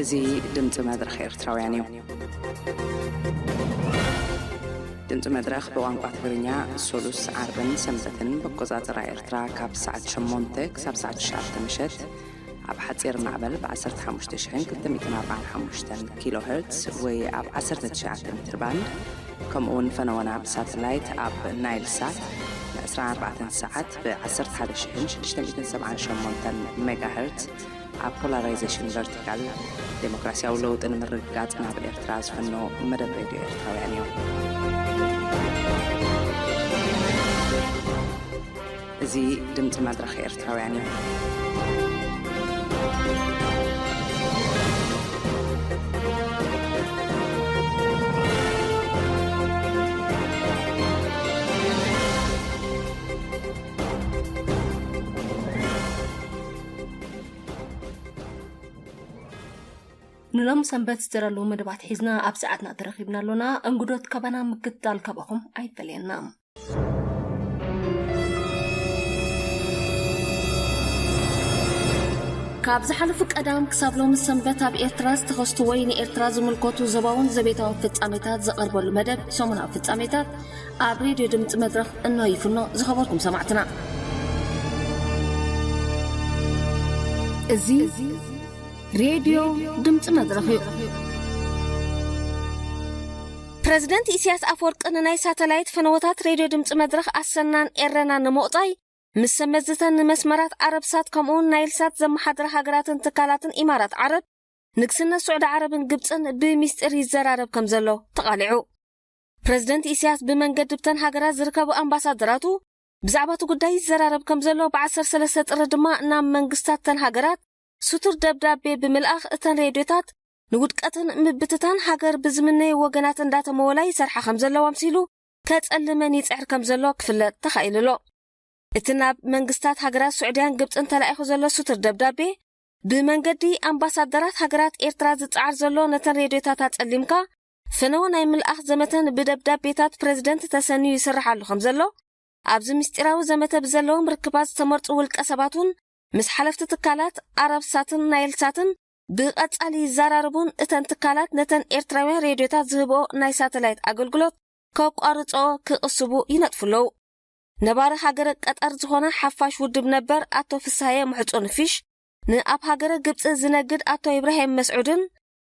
እዚ ድምፂ መድረኽ ኤርትራውያን እዩ። ድምፂ መድረኽ ብቋንቋ ትግርኛ ሶሉስ፣ ዓርብን ሰንበትን ብኣቆፃፅራ ኤርትራ ካብ ሰዓት ሸሞንተ ክሳብ ሰዓት ትሽዓተ ምሸት ኣብ ሓፂር ማዕበል ብ ዓሰርተ ሓሙሽተ ሽሕን ክልተ ሚእትን ኣርባዓን ሓሙሽተን ኪሎ ሄርትስ ወይ ኣብ ዓሰርተ ትሽዓተ ሜትር ባንድ፣ ከምኡ እውን ፈነወና ብሳተላይት ኣብ ናይል ሳት ን ዕስራን ኣርባዕተን ሰዓት ብ ዓሰርተ ሓደ ሽሕን ሽዱሽተ ሚእትን ሰብዓን ሸሞንተን ሜጋ ሄርትስ ኣብ ፖላራይዜሽን ቨርቲካል፣ ዴሞክራሲያዊ ለውጢ ንምርግጋጽ ናብ ኤርትራ ዝፍኖ መደብ ሬድዮ ኤርትራውያን እዩ። እዚ ድምጺ መድረኽ ኤርትራውያን እዩ። ንሎም ሰንበት ዝደረሉ መደባት ሒዝና ኣብ ሰዓትና ተረኺብና ኣሎና። እንግዶት ካባና ምክትታል ካባኹም ኣይፈለየና። ካብ ዝሓለፉ ቀዳም ክሳብ ሎሚ ሰንበት ኣብ ኤርትራ ዝተኸስቱ ወይ ንኤርትራ ዝምልከቱ ዞባውን ዘቤታውን ፍጻሜታት ዝቐርበሉ መደብ ሰሙናዊ ፍጻሜታት ኣብ ሬድዮ ድምጺ መድረኽ እነሆ ይፍኖ። ዝኸበርኩም ሰማዕትና፣ እዚ ሬድዮ ድምጺ መድረኽ እዩ። ፕረዚደንት ኢሳያስ ኣፈወርቂ ንናይ ሳተላይት ፈነወታት ሬድዮ ድምጺ መድረኽ ኣሰናን ኤረናን ንምቑጻይ፣ ምስ ሰመዝተን ንመስመራት ዓረብ ሳት ከምኡውን ናይል ሳት ዘመሓድራ ሃገራትን ትካላትን ኢማራት ዓረብ፣ ንግስነት ስዑዲ ዓረብን ግብጽን ብሚስጢር ይዘራረብ ከም ዘሎ ተቓሊዑ። ፕረዚደንት ኢሳያስ ብመንገዲ ብተን ሃገራት ዝርከቡ ኣምባሳደራቱ ብዛዕባ እቲ ጉዳይ ይዘራረብ ከም ዘሎ፣ ብ ዓሰርተ ሰለስተ ጥሪ ድማ ናብ መንግስታት ተን ሃገራት ስቱር ደብዳቤ ብምልኣኽ፣ እተን ሬድዮታት ንውድቀትን ምብትታን ሃገር ብዝምነዩ ወገናት እንዳተመወላ ይሰርሓ ከም ዘለዋ ኣምሲሉ ከጸልመን ይጽዕር ከም ዘሎ ክፍለጥ ተኻኢሉ ኣሎ። እቲ ናብ መንግስታት ሃገራት ስዑድያን ግብጽን ተላኢኹ ዘሎ ስቱር ደብዳቤ፣ ብመንገዲ ኣምባሳደራት ሃገራት ኤርትራ ዝጸዓር ዘሎ፣ ነተን ሬድዮታት ኣጸሊምካ ፈነወ ናይ ምልኣኽ ዘመተን ብደብዳቤታት ፕረዚደንት ተሰንዩ ይስራሕ ኣሎ ከም ዘሎ፣ ኣብዚ ምስጢራዊ ዘመተ ብዘለዎም ርክባት ዝተመርጹ ውልቀ ሰባት እውን ምስ ሓለፍቲ ትካላት ዓረብ ሳትን ናይል ሳትን ብቐጻሊ ይዘራረቡን፣ እተን ትካላት ነተን ኤርትራውያን ሬድዮታት ዝህብኦ ናይ ሳተላይት ኣገልግሎት ከቋርጾ ክቕስቡ ይነጥፉ ኣለዉ። ነባሪ ሃገረ ቀጠር ዝኾነ ሓፋሽ ውድብ ነበር ኣቶ ፍስሃየ ምሕጹን ፊሽ፣ ንኣብ ሃገረ ግብጺ ዝነግድ ኣቶ ኢብራሂም መስዑድን፣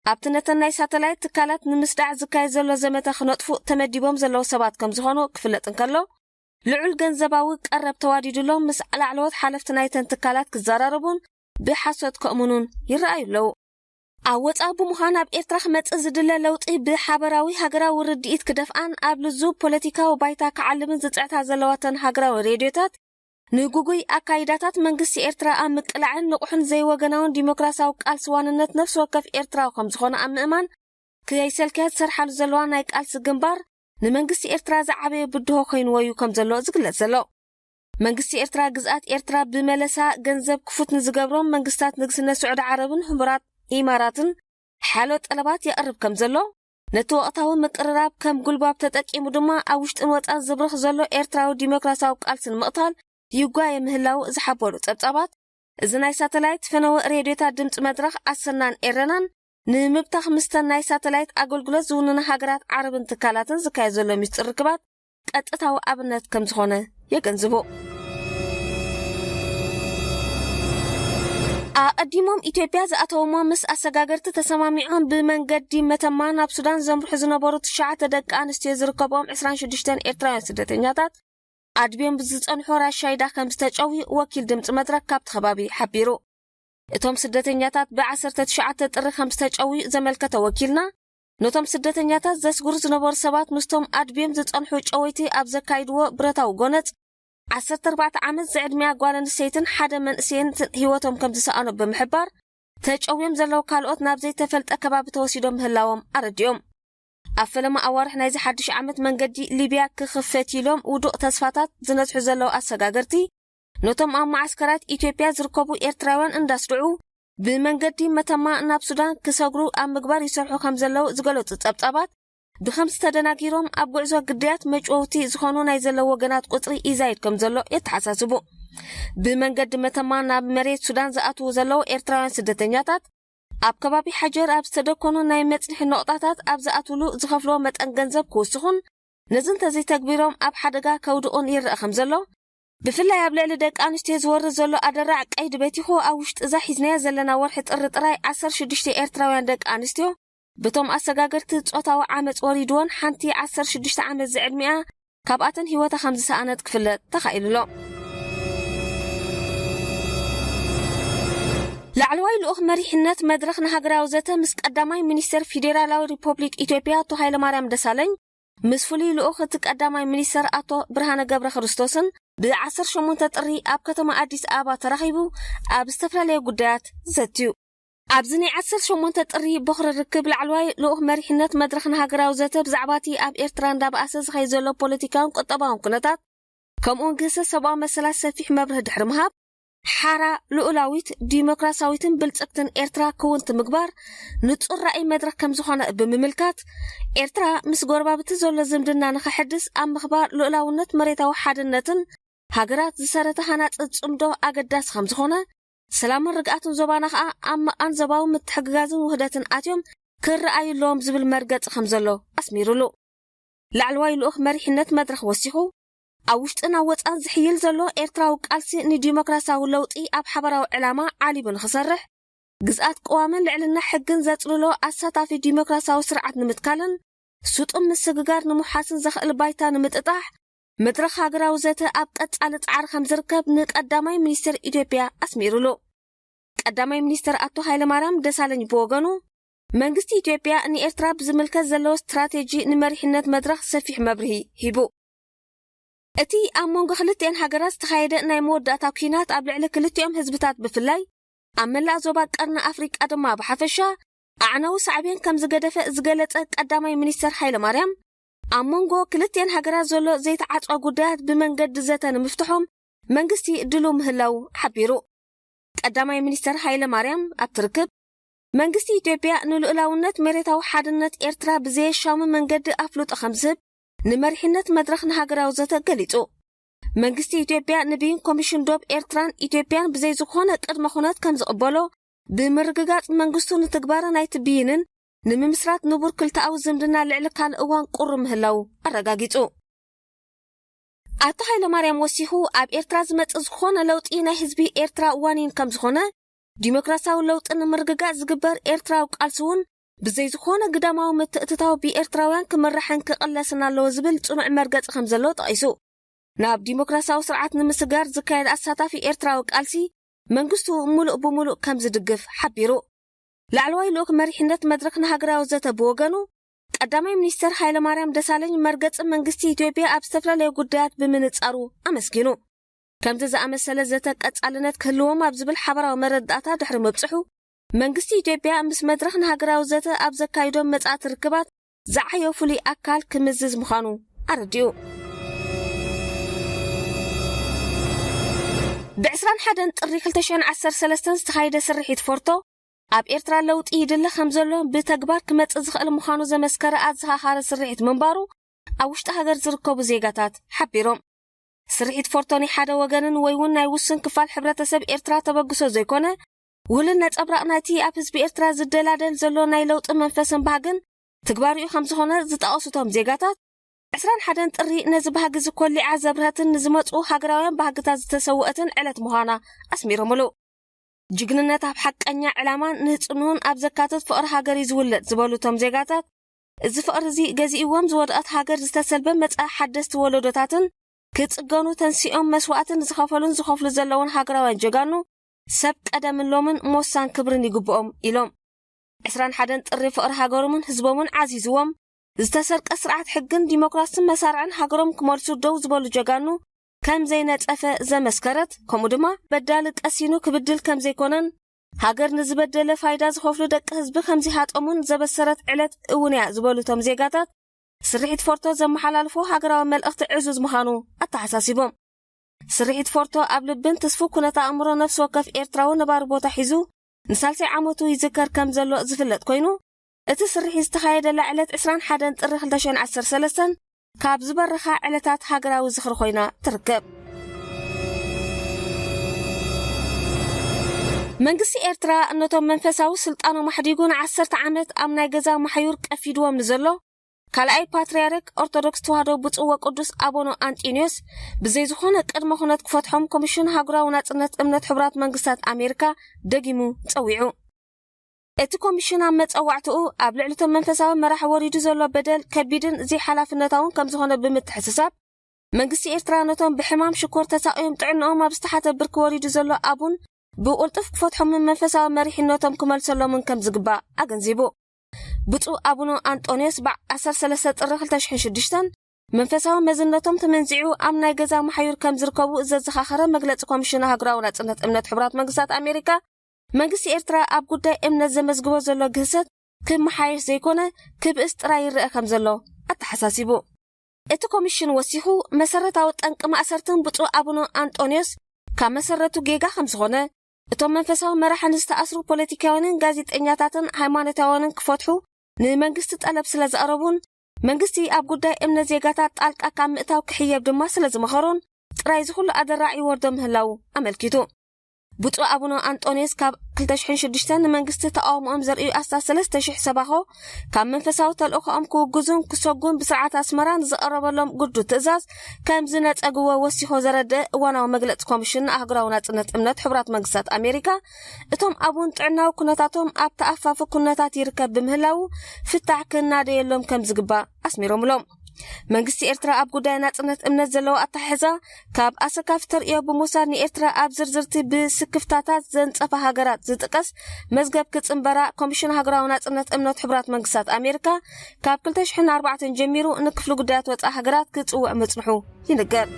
ኣብቲ ነተን ናይ ሳተላይት ትካላት ንምስዳዕ ዝካየድ ዘሎ ዘመተ ክነጥፉ ተመዲቦም ዘለዉ ሰባት ከም ዝኾኑ ክፍለጥ እንከሎ፣ ልዑል ገንዘባዊ ቀረብ ተዋዲዱሎም ምስ ላዕለዎት ሓለፍቲ ናይተን ትካላት ክዘራረቡን ብሓሶት ከእምኑን ይረኣዩ ኣለዉ። ኣብ ወጻኢ ብምዃን ኣብ ኤርትራ ክመጽእ ዝድለ ለውጢ ብሓበራዊ ሃገራዊ ርድኢት ክደፍኣን ኣብ ልዙብ ፖለቲካዊ ባይታ ክዓልምን ዝጽዕታ ዘለዋተን ሃገራዊ ሬድዮታት፣ ንጉጉይ ኣካይዳታት መንግስቲ ኤርትራ ኣብ ምቅላዕን ንቑሕን ዘይወገናውን ዲሞክራሲያዊ ቃልሲ ዋንነት ነፍሲ ወከፍ ኤርትራዊ ከም ዝኾነ ኣብ ምእማን፣ ከይሰልከያ ዝሰርሓሉ ዘለዋ ናይ ቃልሲ ግንባር ንመንግስቲ ኤርትራ ዝዓበየ ብድሆ ኮይንዎ እዩ ከም ዘሎ ዝግለጽ ዘሎ። መንግስቲ ኤርትራ፣ ግዝኣት ኤርትራ ብመለሳ ገንዘብ ክፉት ንዝገብሮም መንግስታት ንግስነት ስዑዲ ዓረብን ሕቡራት ኢማራትን ሓያሎ ጠለባት የቕርብ ከም ዘሎ፣ ነቲ ወቕታዊ ምቅርራብ ከም ጉልባብ ተጠቂሙ ድማ ኣብ ውሽጥን ወጻን ዝብርኽ ዘሎ ኤርትራዊ ዲሞክራሲያዊ ቃልሲ ንምቕታል ይጓየ ምህላው ዝሓበሩ ጸብጻባት፣ እዚ ናይ ሳተላይት ፈነወ ሬድዮታት ድምጺ መድረኽ ኣሰናን ኤረናን ንምብታኽ ምስተን ናይ ሳተላይት ኣገልግሎት ዝውንና ሃገራት ዓረብን ትካላትን ዝካየድ ዘሎ ሚስጥር ርክባት ቀጥታዊ ኣብነት ከም ዝኾነ የገንዝቡ። ኣቐዲሞም ኢትዮጵያ ዝኣተውሞ ምስ ኣሰጋገርቲ ተሰማሚዖም ብመንገዲ መተማ ናብ ሱዳን ዘምርሑ ዝነበሩ ትሽዓተ ደቂ ኣንስትዮ ዝርከብኦም ዕስራን ሽዱሽተን ኤርትራውያን ስደተኛታት ኣድብዮም ብዝጸንሑ ራሻይዳ ከም ዝተጨውዩ ወኪል ድምጺ መድረኽ ካብቲ ከባቢ ሓቢሩ። እቶም ስደተኛታት ብ ዓሰርተ ትሽዓተ ጥሪ ከም ዝተጨውዩ ዘመልከተ ወኪልና፣ ነቶም ስደተኛታት ዘስግሩ ዝነበሩ ሰባት ምስቶም ኣድብዮም ዝጸንሑ ጨወይቲ ኣብ ዘካይድዎ ብረታዊ ጎነጽ፣ ዓሰርተ ኣርባዕተ ዓመት ዝዕድሚያ ጓል ኣንስተይትን ሓደ መንእሰይን ህይወቶም ከም ዝሰኣኑ ብምሕባር፣ ተጨውዮም ዘለዉ ካልኦት ናብ ዘይተፈልጠ ከባቢ ተወሲዶም ምህላዎም ኣረዲኦም። ኣብ ፈለማ ኣዋርሕ ናይዚ ሓድሽ ዓመት መንገዲ ሊብያ ክኽፈት ኢሎም ውዱቕ ተስፋታት ዝነጽሑ ዘለዉ ኣሰጋገርቲ፣ ነቶም ኣብ መዓስከራት ኢትዮጵያ ዝርከቡ ኤርትራውያን እንዳስድዑ፣ ብመንገዲ መተማ ናብ ሱዳን ክሰግሩ ኣብ ምግባር ይሰርሑ ከም ዘለዉ ዝገለጹ ጸብጻባት፣ ብኸምዚ ተደናጊሮም ኣብ ጉዕዞ ግዳያት መጭወውቲ ዝኾኑ ናይ ዘለዉ ወገናት ቁጽሪ ይዛይድ ከም ዘሎ የተሓሳስቡ። ብመንገዲ መተማ ናብ መሬት ሱዳን ዝኣትዉ ዘለዉ ኤርትራውያን ስደተኛታት፣ ኣብ ከባቢ ሓጀር ኣብ ዝተደኮኑ ናይ መጽንሒ ነቑጣታት ኣብ ዝኣትውሉ ዝኸፍልዎ መጠን ገንዘብ ክውስኹን፣ ነዚ እንተዘይተግቢሮም ኣብ ሓደጋ ከውድቑን ይረአ ከም ዘሎ፣ ብፍላይ ኣብ ልዕሊ ደቂ ኣንስትዮ ዝወርድ ዘሎ ኣደራዕ ቀይዲ በቲኹ ኣብ ውሽጢ እዛ ሒዝናያ ዘለና ወርሒ ጥሪ ጥራይ ዓሰርተ ሽዱሽተ ኤርትራውያን ደቂ ኣንስትዮ በቶም ኣሰጋገርቲ ጾታዊ ዓመጽ ወሪድወን፣ ሓንቲ ዓሰርተ ሽዱሽተ ዓመት ዝዕድሚኣ ካብኣተን ህይወታ ከም ዝሰኣነት ክፍለጥ ተኻኢሉ ኣሎ። ላዕለዋይ ልኡኽ መሪሕነት መድረኽ ንሃገራዊ ዘተ ምስ ቀዳማይ ሚኒስተር ፌዴራላዊ ሪፖብሊክ ኢትዮጵያ ኣቶ ሃይለማርያም ደሳለኝ፣ ምስ ፍሉይ ልኡኽ እቲ ቀዳማይ ሚኒስተር ኣቶ ብርሃነ ገብረ ክርስቶስን ብ ዓሰርተ ሸሞንተ ጥሪ ኣብ ከተማ ኣዲስ ኣበባ ተራኺቡ ኣብ ዝተፈላለዩ ጉዳያት ዘትዩ። ኣብዚ ናይ ዓሰርተ ሸሞንተ ጥሪ ቦኽሪ ርክብ ላዕለዋይ ልኡኽ መሪሕነት መድረኽ ንሃገራዊ ዘተ ብዛዕባ እቲ ኣብ ኤርትራ እንዳበኣሰ ዝኸይድ ዘሎ ፖለቲካውን ቁጠባውን ኩነታት፣ ከምኡውን ግህሰት ሰብኣዊ መሰላት ሰፊሕ መብርሂ ድሕሪ ምሃብ፣ ሓራ ልኡላዊት፣ ዲሞክራሲያዊትን ብልጽግትን ኤርትራ ክውንቲ ምግባር ንጹር ራእይ መድረኽ ከም ዝኾነ ብምምልካት፣ ኤርትራ ምስ ጎረባብቲ ዘሎ ዝምድና ንኸሕድስ ኣብ ምኽባር ልኡላውነት መሬታዊ ሓድነትን ሃገራት ዝሰረተ ሃናጺ ጽምዶ ኣገዳሲ ከም ዝኾነ፣ ሰላምን ርግኣትን ዞባና ከኣ ኣብ መቓን ዞባዊ ምትሕግጋዝን ውህደትን ኣትዮም ክረኣዩ ኣለዎም ዝብል መርገጺ ከም ዘሎ ኣስሚሩሉ። ላዕለዋይ ልኡኽ መሪሕነት መድረኽ ወሲኹ፣ ኣብ ውሽጥን ኣብ ወጻን ዝሕይል ዘሎ ኤርትራዊ ቃልሲ ንዲሞክራሲያዊ ለውጢ ኣብ ሓባራዊ ዕላማ ዓሊቡ ንኽሰርሕ፣ ግዝኣት ቅዋምን ልዕልና ሕግን ዘጽልሎ ኣሳታፊ ዲሞክራሲያዊ ስርዓት ንምትካልን ስጡም ምስግጋር ንምውሓስን ዘኽእል ባይታ ንምጥጣሕ መድረኽ ሃገራዊ ዘተ ኣብ ቀጻሊ ጻዕሪ ከም ዝርከብ ንቀዳማይ ሚኒስተር ኢትዮጵያ ኣስሚሩሉ። ቀዳማይ ሚኒስተር ኣቶ ሃይለማርያም ደሳለኝ ብወገኑ፣ መንግስቲ ኢትዮጵያ ንኤርትራ ብዝምልከት ዘለዎ ስትራቴጂ ንመሪሕነት መድረኽ ሰፊሕ መብርሂ ሂቡ። እቲ ኣብ መንጎ ክልቲኤን ሃገራት ዝተኻየደ ናይ መወዳእታ ኲናት ኣብ ልዕሊ ክልቲኦም ህዝብታት ብፍላይ ኣብ መላእ ዞባ ቀርኒ ኣፍሪቃ ድማ ብሓፈሻ ኣዕናዊ ሳዕቤን ከም ዝገደፈ ዝገለጸ ቀዳማይ ሚኒስተር ሃይለማርያም፣ ኣብ መንጎ ክልቲኤን ሃገራት ዘሎ ዘይተዓጽወ ጉዳያት ብመንገዲ ዘተ ንምፍትሖም መንግስቲ ድሉው ምህላዉ ሓቢሩ። ቀዳማይ ሚኒስተር ሃይለማርያም ኣብቲ ርክብ፣ መንግስቲ ኢትዮጵያ ንልኡላውነት መሬታዊ ሓድነት ኤርትራ ብዘየሻሙ መንገዲ ኣፍልጦ ከም ዝህብ ንመሪሕነት መድረኽ ንሃገራዊ ዘተ ገሊጹ። መንግስቲ ኢትዮጵያ ንብይን ኮሚሽን ዶብ ኤርትራን ኢትዮጵያን ብዘይ ዝኾነ ቅድመ ኩነት ከም ዝቕበሎ ብምርግጋጽ፣ መንግስቱ ንትግባረ ናይቲ ብይንን ንምምስራት ንቡር ክልተኣዊ ዝምድና ልዕሊ ካልእ እዋን ቅሩብ ምህላዉ ኣረጋጊጹ። ኣቶ ሃይለማርያም ወሲኹ፣ ኣብ ኤርትራ ዝመጽእ ዝኾነ ለውጢ ናይ ህዝቢ ኤርትራ ዋኒን ከም ዝኾነ፣ ዲሞክራሲያዊ ለውጢ ንምርግጋጽ ዝግበር ኤርትራዊ ቃልሲ እውን ብዘይ ዝኾነ ግዳማዊ ምትእትታው ብኤርትራውያን ክምራሕን ክቕለስን ኣለዎ ዝብል ጽኑዕ መርገጺ ከም ዘለዎ ጠቒሱ፣ ናብ ዲሞክራሲያዊ ስርዓት ንምስጋር ዝካየድ ኣሳታፊ ኤርትራዊ ቃልሲ መንግስቱ ምሉእ ብምሉእ ከም ዝድግፍ ሓቢሩ። ላዕለዋይ ልኡኽ መሪሕነት መድረኽ ንሃገራዊ ዘተ ብወገኑ፣ ቀዳማይ ሚኒስተር ሃይለማርያም ደሳለኝ መርገጺ መንግስቲ ኢትዮጵያ ኣብ ዝተፈላለዩ ጉዳያት ብምንጻሩ ኣመስጊኑ። ከምዚ ዝኣመሰለ ዘተ ቀጻልነት ክህልዎም ኣብ ዝብል ሓባራዊ መረዳእታ ድሕሪ ምብጽሑ፣ መንግስቲ ኢትዮጵያ ምስ መድረኽ ንሃገራዊ ዘተ ኣብ ዘካይዶም መጻእቲ ርክባት ዝዓዮ ፍሉይ ኣካል ክምዝዝ ምዃኑ ኣረዲኡ። ብ ዕስራን ሓደን ጥሪ ክልተ ሽሕን ዓሰርተ ሰለስተን ዝተኻየደ ስርሒት ፎርቶ፣ ኣብ ኤርትራ ለውጢ ይድለ ከም ዘሎ ብተግባር ክመጽእ ዝኽእል ምዃኑ ዘመስከረ ኣዘኻኻሪ ስርሒት ምንባሩ ኣብ ውሽጢ ሃገር ዝርከቡ ዜጋታት ሓቢሮም። ስርሒት ፎርቶ ናይ ሓደ ወገንን ወይ እውን ናይ ውሱን ክፋል ሕብረተሰብ ኤርትራ ተበግሶ ዘይኮነ፣ ውህሉል ነጸብራቕ ናይቲ ኣብ ህዝቢ ኤርትራ ዝደላደል ዘሎ ናይ ለውጢ መንፈስን ባህግን ትግባሪኡ ከም ዝኾነ ዝጠቐሱ እቶም ዜጋታት፣ ዕስራን ሓደን ጥሪ ነዚ ባህጊ እዚ ኮሊዓ ዘብርሀትን ንዝመጽኡ ሃገራውያን ባህግታት ዝተሰወአትን ዕለት ምዃና ኣስሚሮምሉ። ጅግንነት ኣብ ሓቀኛ ዕላማን ንጽንሁን ኣብ ዘካትት ፍቕሪ ሃገር እዩ ዝውለድ ዝበሉ እቶም ዜጋታት፣ እዚ ፍቕሪ እዚ ገዚእዎም ዝወደቐት ሃገር ዝተሰልበ መጻኢ ሓደስቲ ወለዶታትን ክጽገኑ ተንሲኦም መስዋእትን ዝኸፈሉን ዝኸፍሉ ዘለውን ሃገራውያን ጀጋኑ ሰብ ቀደምሎምን ሞሳን ክብርን ይግብኦም ኢሎም። ዕስራን ሓደን ጥሪ ፍቕሪ ሃገሮምን ህዝቦምን ዓዚዝዎም፣ ዝተሰርቀ ስርዓት ሕግን ዲሞክራስን መሳርዕን ሃገሮም ክመልሱ ደው ዝበሉ ጀጋኑ ከም ዘይነጸፈ ዘመስከረት፣ ከምኡ ድማ በዳሊ ቀሲኑ ክብድል ከም ዘይኮነን፣ ሃገር ንዝበደለ ፋይዳ ዝኸፍሉ ደቂ ህዝቢ ከም ዘይሃጠሙን ዘበሰረት ዕለት እውን እያ ዝበሉ እቶም ዜጋታት፣ ስርሒት ፎርቶ ዘመሓላልፎ ሃገራዊ መልእኽቲ ዕዙዝ ምዃኑ ኣተሓሳሲቦም። ስርሒት ፎርቶ ኣብ ልብን ትስፉ ኩነተ ኣእምሮ ነፍሲ ወከፍ ኤርትራዊ ነባሪ ቦታ ሒዙ ንሳልሳይ ዓመቱ ይዝከር ከም ዘሎ ዝፍለጥ ኮይኑ፣ እቲ ስርሒት ዝተኻየደላ ዕለት ዕስራን ሓደን ጥሪ ክልተ ሽሕን ዓሰርተ ሰለስተን ካብ ዝበረኻ ዕለታት ሃገራዊ ዝኽሪ ኮይና ትርከብ። መንግስቲ ኤርትራ ነቶም መንፈሳዊ ስልጣኖም ኣሕዲጉ ንዓሰርተ ዓመት ኣብ ናይ ገዛ ማሕዩር ቀፊድዎም ንዘሎ ካልኣይ ፓትርያርክ ኦርቶዶክስ ተዋህዶ ብፁዕ ወቅዱስ ኣቡነ ኣንጢንዮስ ብዘይ ዝኾነ ቅድመ ኩነት ክፈትሖም ኮሚሽን ሃገራዊ ናጽነት እምነት ሕቡራት መንግስታት ኣሜሪካ ደጊሙ ጸዊዑ። እቲ ኮሚሽን ኣብ መጸዋዕትኡ ኣብ ልዕሊ እቶም መንፈሳዊ መራሒ ወሪዱ ዘሎ በደል ከቢድን ዘይሓላፍነታውን ከም ዝኾነ ብምትሕስሳብ፣ መንግስቲ ኤርትራ ነቶም ብሕማም ሽኮር ተሳቕዮም ጥዕንኦም ኣብ ዝተሓተ ብርኪ ወሪዱ ዘሎ ኣቡን ብቕልጡፍ ክፈትሖምን መንፈሳዊ መሪሕነቶም ክመልሰሎምን ከም ዝግባእ ኣገንዚቡ። ብፁዕ ኣቡነ ኣንጦንዮስ በዓል ዓሰርተ ሰለስተ ጥሪ ክልተ ሽሕን ሽዱሽተን መንፈሳዊ መዝነቶም ተመንዚዑ ኣብ ናይ ገዛ መሓዩር ከም ዝርከቡ ዘዘኻኸረ መግለጺ ኮሚሽን ሃገራዊ ናጽነት እምነት ሕቡራት መንግስታት ኣሜሪካ፣ መንግስቲ ኤርትራ ኣብ ጉዳይ እምነት ዘመዝግቦ ዘሎ ግህሰት ክመሓየሽ ዘይኮነ ክብእስ ጥራይ ይረአ ከም ዘሎ ኣተሓሳሲቡ። እቲ ኮሚሽን ወሲኹ፣ መሰረታዊ ጠንቂ ማእሰርትን ብፁዕ ኣቡነ ኣንጦንዮስ ካብ መሰረቱ ጌጋ ከም ዝኾነ፣ እቶም መንፈሳዊ መራሕን ዝተኣስሩ ፖለቲካውያንን ጋዜጠኛታትን ሃይማኖታውያንን ክፈትሑ ንመንግስቲ ጠለብ ስለ ዘቕረቡን፣ መንግስቲ ኣብ ጉዳይ እምነት ዜጋታት ጣልቃ ካብ ምእታው ክሕየብ ድማ ስለ ዝመኸሩን ጥራይ ዝኹሉ ኣደራዕ ይወርዶ ምህላዉ ኣመልኪቱ። ብፁዕ ኣቡነ ኣንጦንዮስ ካብ ክልተ ሽሕን ሽዱሽተን ንመንግስቲ ተቃውሞኦም ዘርእዩ ኣስታት ሰለስተ ሽሕ ሰባኾ ካብ መንፈሳዊ ተልእኾኦም ክውግዙን ክሰጉን ብስርዓት ኣስመራ ንዝቐረበሎም ግዱድ ትእዛዝ ከም ዝነጸግዎ ወሲኾ ዘረድእ እዋናዊ መግለጺ ኮሚሽን ኣህጉራዊ ናጽነት እምነት ሕቡራት መንግስታት ኣሜሪካ፣ እቶም ኣቡን ጥዕናዊ ኩነታቶም ኣብ ተኣፋፊ ኩነታት ይርከብ ብምህላዉ ፍታሕ ክናደየሎም ከም ዝግባእ ኣስሚሮምሎም። መንግስቲ ኤርትራ ኣብ ጉዳይ ናጽነት እምነት ዘለዎ ኣተሓሕዛ ካብ ኣሰካፊ ተርእዮ ብምውሳድ ንኤርትራ ኣብ ዝርዝርቲ ብስክፍታታት ዘንጸፋ ሃገራት ዝጥቀስ መዝገብ ክጽንበራ ኮሚሽን ሃገራዊ ናጽነት እምነት ሕቡራት መንግስታት ኣሜሪካ ካብ ክልተ ሽሕን ኣርባዕተን ጀሚሩ ንክፍሊ ጉዳያት ወጻኢ ሃገራት ክጽውዕ ምጽንሑ ይንገር።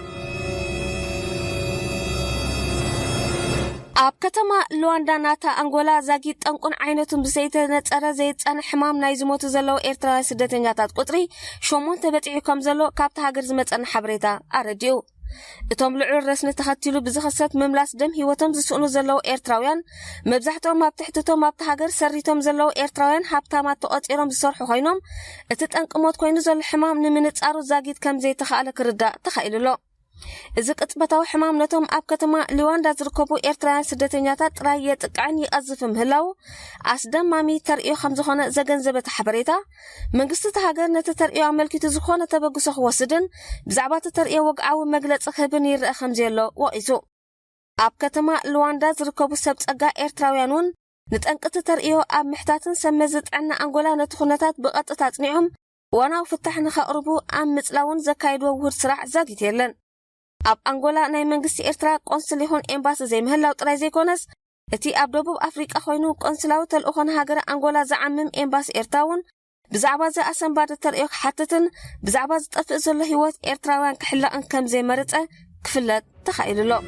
ኣብ ከተማ ሉዋንዳ ናታ ኣንጎላ ዛጊት ጠንቁን ዓይነቱን ብዘይተነጸረ ዘይጸንሕ ሕማም ናይ ዝሞቱ ዘለዉ ኤርትራውያን ስደተኛታት ቁጽሪ ሸሞንተ በጺሑ ከም ዘሎ ካብቲ ሃገር ዝመጸና ሓበሬታ ኣረዲኡ። እቶም ልዑል ረስኒ ተኸቲሉ ብዝኽሰት ምምላስ ደም ህይወቶም ዝስእኑ ዘለዉ ኤርትራውያን፣ መብዛሕትኦም ኣብ ትሕቲ እቶም ኣብቲ ሃገር ሰሪቶም ዘለዉ ኤርትራውያን ሃብታማት ተቖጺሮም ዝሰርሑ ኮይኖም፣ እቲ ጠንቂ ሞት ኮይኑ ዘሎ ሕማም ንምንጻሩ ዛጊት ከም ዘይተኻእለ ክርዳእ ተኻኢሉ ኣሎ። እዚ ቅጽበታዊ ሕማም ነቶም ኣብ ከተማ ሉዋንዳ ዝርከቡ ኤርትራውያን ስደተኛታት ጥራይ የጥቅዕን ይቐዝፍ ምህላዉ ኣስደማሚ ተርእዮ ከም ዝኾነ ዘገንዘበ እቲ ሓበሬታ፣ መንግስቲ እቲ ሃገር ነቲ ተርእዮ ኣመልኪቱ ዝኾነ ተበግሶ ክወስድን ብዛዕባ እቲ ተርእዮ ወግዓዊ መግለጺ ክህብን ይረአ ከም ዘየሎ ወቒሱ። ኣብ ከተማ ሉዋንዳ ዝርከቡ ሰብ ጸጋ ኤርትራውያን እውን ንጠንቂ እቲ ተርእዮ ኣብ ምሕታትን ሰብ መዚ ጥዕና ኣንጎላ ነቲ ኩነታት ብቐጥታ ኣጽኒዖም እዋናዊ ፍታሕ ንኸቕርቡ ኣብ ምጽላውን ዘካየድዎ ውሁድ ስራሕ ዛጊት የለን። ኣብ ኣንጎላ ናይ መንግስቲ ኤርትራ ቆንስል ይኹን ኤምባሲ ዘይምህላው ጥራይ ዘይኮነስ፣ እቲ ኣብ ደቡብ ኣፍሪቃ ኮይኑ ቆንስላዊ ተልእኾ ንሃገረ ኣንጎላ ዝዓምም ኤምባሲ ኤርትራ እውን ብዛዕባ እዚ ኣሰንባዲ ተርእዮ ክሓትትን ብዛዕባ ዝጠፍእ ዘሎ ህይወት ኤርትራውያን ክሕለቕን ከም ዘይመረጸ ክፍለጥ ተኻኢሉ ኣሎ።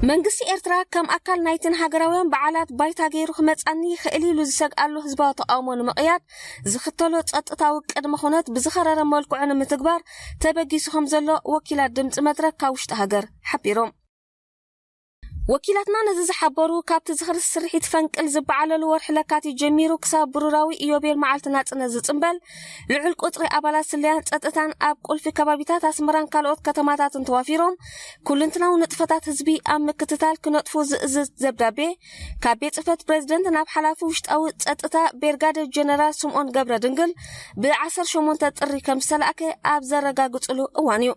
መንግስቲ ኤርትራ ከም ኣካል ናይትን ሃገራውያን በዓላት ባይታ ገይሩ ክመጻኒ ይኽእል ኢሉ ዝሰግኣሉ ህዝባዊ ተቃውሞ ንምቕያድ ዝኽተሎ ጸጥታዊ ቅድመ ኩነት ብዝኸረረ መልክዑ ንምትግባር ተበጊሱ ከም ዘሎ ወኪላት ድምጺ መድረክ ካብ ውሽጢ ሃገር ሓቢሮም። ወኪላትና ነዚ ዝሓበሩ፣ ካብቲ ዝኽሪ ስርሒት ፈንቅል ዝበዓለሉ ወርሒ ለካቲት ጀሚሩ ክሳብ ብሩራዊ ኢዮቤል መዓልቲ ናጽነት ዝጽንበል ልዑል ቁጽሪ ኣባላት ስለያን ጸጥታን ኣብ ቁልፊ ከባቢታት ኣስመራን ካልኦት ከተማታትን ተዋፊሮም፣ ኩልንትናዊ ንጥፈታት ህዝቢ ኣብ ምክትታል ክነጥፉ ዝእዝዝ ደብዳቤ ካብ ቤት ጽሕፈት ፕሬዝደንት ናብ ሓላፊ ውሽጣዊ ጸጥታ ቤርጋደር ጀነራል ስምኦን ገብረ ድንግል ብዓሰርተ ሸሞንተ ጥሪ ከም ዝተላእከ ኣብ ዘረጋግጽሉ እዋን እዩ።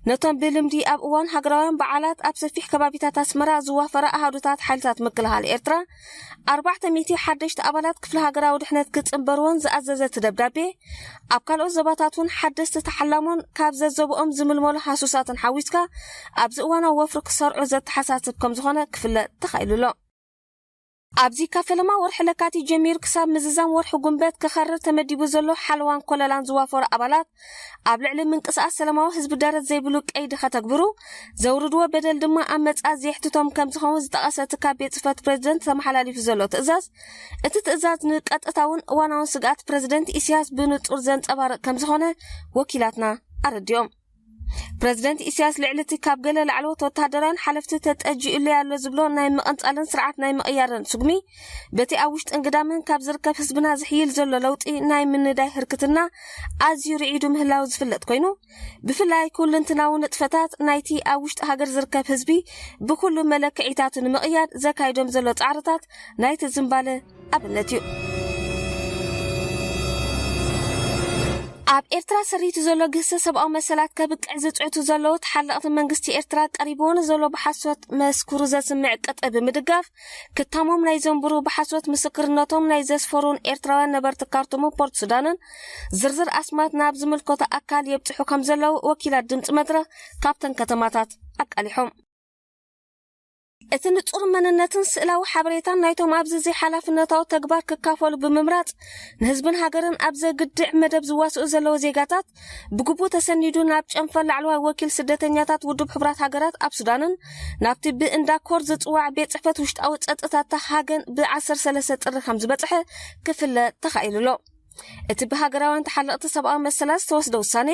ነቶም ብልምዲ ኣብ እዋን ሃገራውያን በዓላት ኣብ ሰፊሕ ከባቢታት ኣስመራ ዝዋፈራ ኣሃዱታት ሓይልታት ምክልኻል ኤርትራ፣ ኣርባዕተ ሚእቲ ሓደሽቲ ኣባላት ክፍሊ ሃገራዊ ድሕነት ክጽንበርዎን ዝኣዘዘ እቲ ደብዳቤ፣ ኣብ ካልኦት ዞባታት እውን ሓደስቲ ተሓላሞን ካብ ዘዘብኦም ዝምልመሉ ሃሱሳትን ሓዊስካ ኣብዚ እዋናዊ ወፍሪ ክሰርዑ ዘተሓሳስብ ከም ዝኾነ ክፍለጥ ተኻኢሉ ኣሎ። ኣብዚ ካብ ፈለማ ወርሒ ለካቲት ጀሚሩ ክሳብ ምዝዛም ወርሒ ጉንበት ክኸርር ተመዲቡ ዘሎ ሓለዋን ኮለላን ዝዋፈሩ ኣባላት፣ ኣብ ልዕሊ ምንቅስቓስ ሰላማዊ ህዝቢ ደረት ዘይብሉ ቀይዲ ከተግብሩ፣ ዘውርድዎ በደል ድማ ኣብ መጻኢ ዘየሕትቶም ከም ዝኸውን ዝጠቐሰ እቲ ካብ ቤት ጽሕፈት ፕሬዝደንት ተመሓላሊፉ ዘሎ ትእዛዝ፣ እቲ ትእዛዝ ንቀጥታውን እዋናውን ስግኣት ፕሬዝደንት ኢሳያስ ብንጹር ዘንጸባርቕ ከም ዝኾነ ወኪላትና ኣረዲኦም። ፕረዚደንት ኢሳያስ ልዕሊ እቲ ካብ ገለ ላዕለዎት ወተሃደራውያን ሓለፍቲ ተጠጂኡለይ ኣሎ ዝብሎ ናይ ምቕንጻልን ስርዓት ናይ ምቕያርን ስጉሚ፣ በቲ ኣብ ውሽጥን ግዳምን ካብ ዝርከብ ህዝብና ዝሕይል ዘሎ ለውጢ ናይ ምንዳይ ህርክትና ኣዝዩ ርዒዱ ምህላው ዝፍለጥ ኮይኑ፣ ብፍላይ ኩልንትናዊ ንጥፈታት ናይቲ ኣብ ውሽጢ ሃገር ዝርከብ ህዝቢ ብኩሉ መለክዒታቱ ንምቕያድ ዘካይዶም ዘሎ ጻዕርታት ናይቲ ዝምባለ ኣብነት እዩ። ኣብ ኤርትራ ሰሪቱ ዘሎ ግህሰት ሰብኣዊ መሰላት ከብቅዕ ዝጽዕቱ ዘለዉ ተሓለቕቲ መንግስቲ ኤርትራ ቀሪብዎ ንዘሎ ብሓሶት መስክሩ ዘስምዕ ቅጥዒ ብምድጋፍ ክታሞም ናይ ዘንብሩ ብሓሶት ምስክርነቶም ናይ ዘስፈሩን ኤርትራውያን ነበርቲ ካርቱምን ፖርት ሱዳንን ዝርዝር ኣስማት ናብ ዝምልከቶ ኣካል የብጽሑ ከም ዘለዉ ወኪላት ድምጺ መድረኽ ካብተን ከተማታት ኣቃሊሖም። እቲ ንጹር መንነትን ስእላዊ ሓበሬታን ናይቶም ኣብዚ ዘይሓላፍነታዊ ተግባር ክካፈሉ ብምምራጽ፣ ንህዝብን ሃገርን ኣብ ዘግድዕ መደብ ዝዋስኡ ዘለዉ ዜጋታት፣ ብግቡእ ተሰኒዱ ናብ ጨንፈር ላዕለዋይ ወኪል ስደተኛታት ውድብ ሕቡራት ሃገራት ኣብ ሱዳንን ናብቲ ብእንዳ ኮር ዝጽዋዕ ቤት ጽሕፈት ውሽጣዊ ጸጥታ ሃገን ብ ዓሰርተ ሰለስተ ጥሪ ከም ዝበጽሐ ክፍለጥ ተኻኢሉ ኣሎ። እቲ ብሃገራውያን ተሓለቕቲ ሰብኣዊ መሰላት ዝተወስደ ውሳኔ፣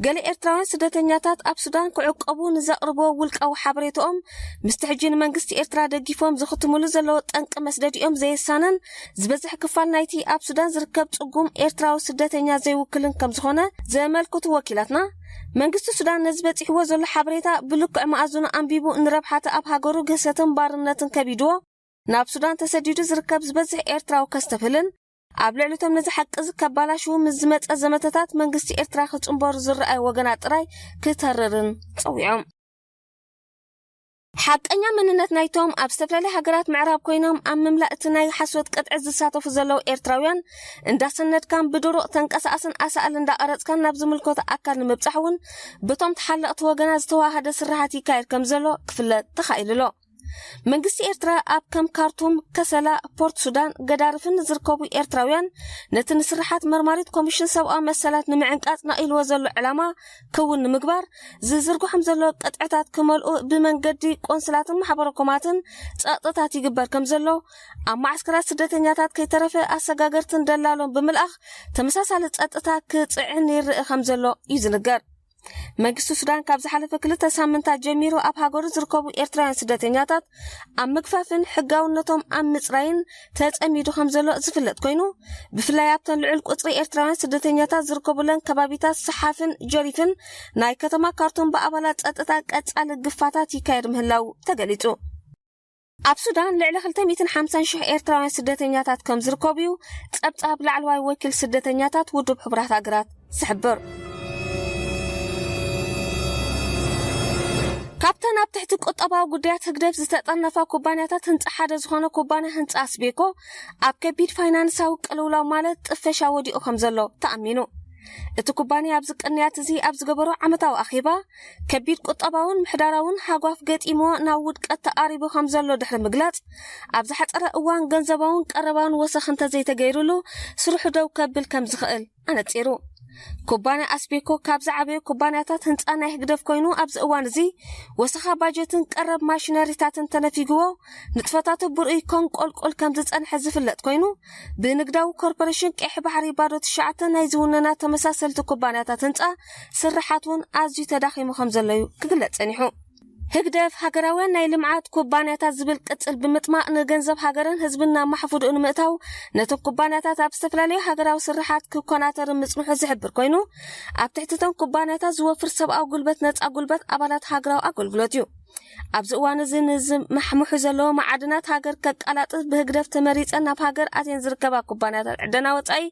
ገለ ኤርትራውያን ስደተኛታት ኣብ ሱዳን ክዕቀቡ ንዘቕርብዎ ውልቃዊ ሓበሬታኦም፣ ምስቲ ሕጂ ንመንግስቲ ኤርትራ ደጊፎም ዝኽትምሉ ዘለዉ ጠንቂ መስደዲኦም ዘየሳንን፣ ዝበዝሕ ክፋል ናይቲ ኣብ ሱዳን ዝርከብ ጽጉም ኤርትራዊ ስደተኛ ዘይውክልን ከም ዝኾነ ዘመልክቱ ወኪላትና፣ መንግስቲ ሱዳን ነዚ በጺሕዎ ዘሎ ሓበሬታ ብልክዕ መኣዝኑ ኣንቢቡ ንረብሓ እቲ ኣብ ሃገሩ ግህሰትን ባርነትን ከቢድዎ ናብ ሱዳን ተሰዲዱ ዝርከብ ዝበዝሕ ኤርትራዊ ከስተብህልን፣ ኣብ ልዕሊ እቶም ነዚ ሓቂ እዚ ከባላሽዉ ምስ ዝመጸ ዘመተታት መንግስቲ ኤርትራ ክጽንበሩ ዝረኣዩ ወገናት ጥራይ ክተርርን ጸዊዖም። ሓቀኛ መንነት ናይቶም ኣብ ዝተፈላለያ ሃገራት ምዕራብ ኮይኖም ኣብ ምምላእ እቲ ናይ ሓሶት ቅጥዒ ዝሳተፉ ዘለዉ ኤርትራውያን እንዳሰነድካን ብድሩቕ ተንቀሳቐስን ኣሳእል እንዳቐረጽካን ናብ ዝምልከቶ ኣካል ንምብጻሕ እውን ብቶም ተሓለቕቲ ወገናት ዝተዋሃደ ስራሓት ይካየድ ከም ዘሎ ክፍለጥ ተኻኢሉ ኣሎ። መንግስቲ ኤርትራ ኣብ ከም ካርቱም፣ ከሰላ፣ ፖርት ሱዳን፣ ገዳርፍን ዝርከቡ ኤርትራውያን ነቲ ንስርሓት መርማሪት ኮሚሽን ሰብኣዊ መሰላት ንምዕንቃጽ ነቒልዎ ዘሎ ዕላማ ክውን ንምግባር ዝዝርግሖም ዘሎ ቅጥዕታት ክመልኡ ብመንገዲ ቆንስላትን ማሕበረ ኮማትን ጸቕጥታት ይግበር ከም ዘሎ፣ ኣብ ማዕስከራት ስደተኛታት ከይተረፈ ኣሰጋገርትን ደላሎን ብምልኣኽ ተመሳሳሊ ጸጥታ ክጽዕን ይርእ ከም ዘሎ እዩ ዝንገር። መንግስቲ ሱዳን ካብ ዝሓለፈ ክልተ ሳምንታት ጀሚሩ ኣብ ሃገሩ ዝርከቡ ኤርትራውያን ስደተኛታት ኣብ ምግፋፍን ሕጋውነቶም ኣብ ምጽራይን ተጸሚዱ ከም ዘሎ ዝፍለጥ ኮይኑ፣ ብፍላይ ኣብተን ልዑል ቁጽሪ ኤርትራውያን ስደተኛታት ዝርከቡለን ከባቢታት ሰሓፍን ጀሪፍን ናይ ከተማ ካርቱም ብኣባላት ጸጥታ ቀጻሊ ግፋታት ይካየድ ምህላው ተገሊጹ። ኣብ ሱዳን ልዕሊ ክልተ ሚእትን ሓምሳን ሽሕ ኤርትራውያን ስደተኛታት ከም ዝርከቡ እዩ ጸብጻብ ላዕለዋይ ወኪል ስደተኛታት ውድብ ሕቡራት ሃገራት ዝሕብር። ካብተን ኣብ ትሕቲ ቁጠባዊ ጉዳያት ህግደፍ ዝተጠርነፋ ኩባንያታት ህንጻ ሓደ ዝኾነ ኩባንያ ህንጻ ኣስቤኮ ኣብ ከቢድ ፋይናንሳዊ ቅልውላው ማለት ጥፈሻ ወዲቑ ከም ዘሎ ተኣሚኑ። እቲ ኩባንያ ኣብዚ ቅንያት እዚ ኣብ ዝገበሮ ዓመታዊ ኣኼባ ከቢድ ቁጠባውን ምሕዳራውን ሃጓፍ ገጢምዎ ናብ ውድቀት ተቓሪቡ ከም ዘሎ ድሕሪ ምግላጽ፣ ኣብ ዝሓጸረ እዋን ገንዘባውን ቀረባውን ወሰኽ እንተዘይተገይሩሉ ስርሑ ደው ከብል ከም ዝኽእል ኣነጺሩ። ኩባንያ ኣስቤኮ ካብ ዝዓበዩ ኩባንያታት ህንጻ ናይ ህግደፍ ኮይኑ ኣብዚ እዋን እዚ ወሰኻ ባጀትን ቀረብ ማሽነሪታትን ተነፊግዎ ንጥፈታቱ ብርእይ ከንቆልቁል ከም ዝጸንሐ ዝፍለጥ ኮይኑ ብንግዳዊ ኮርፖሬሽን ቀይሕ ባሕሪ ባዶ ትሽዓተ ናይ ዝውንና ተመሳሰልቲ ኩባንያታት ህንጻ ስርሓት እውን ኣዝዩ ተዳኺሙ ከም ዘሎ እዩ ክግለጽ ጸኒሑ። ህግደፍ ሃገራውያን ናይ ልምዓት ኩባንያታት ዝብል ቅጽል ብምጥማቕ ንገንዘብ ሃገርን ህዝብን ናብ ማሕፉድኡ ንምእታው ነቶም ኩባንያታት ኣብ ዝተፈላለዩ ሃገራዊ ስርሓት ክኮናተር ምጽንሑ ዝሕብር ኮይኑ ኣብ ትሕቲ እቶም ኩባንያታት ዝወፍር ሰብኣዊ ጉልበት ነጻ ጉልበት ኣባላት ሃገራዊ ኣገልግሎት እዩ። ኣብዚ እዋን እዚ ንዝማሕምሑ ዘለዉ መዓድናት ሃገር ከቃላጥፍ ብህግደፍ ተመሪጸን ናብ ሃገር ኣትየን ዝርከባ ኩባንያታት ዕደና ወጻኢ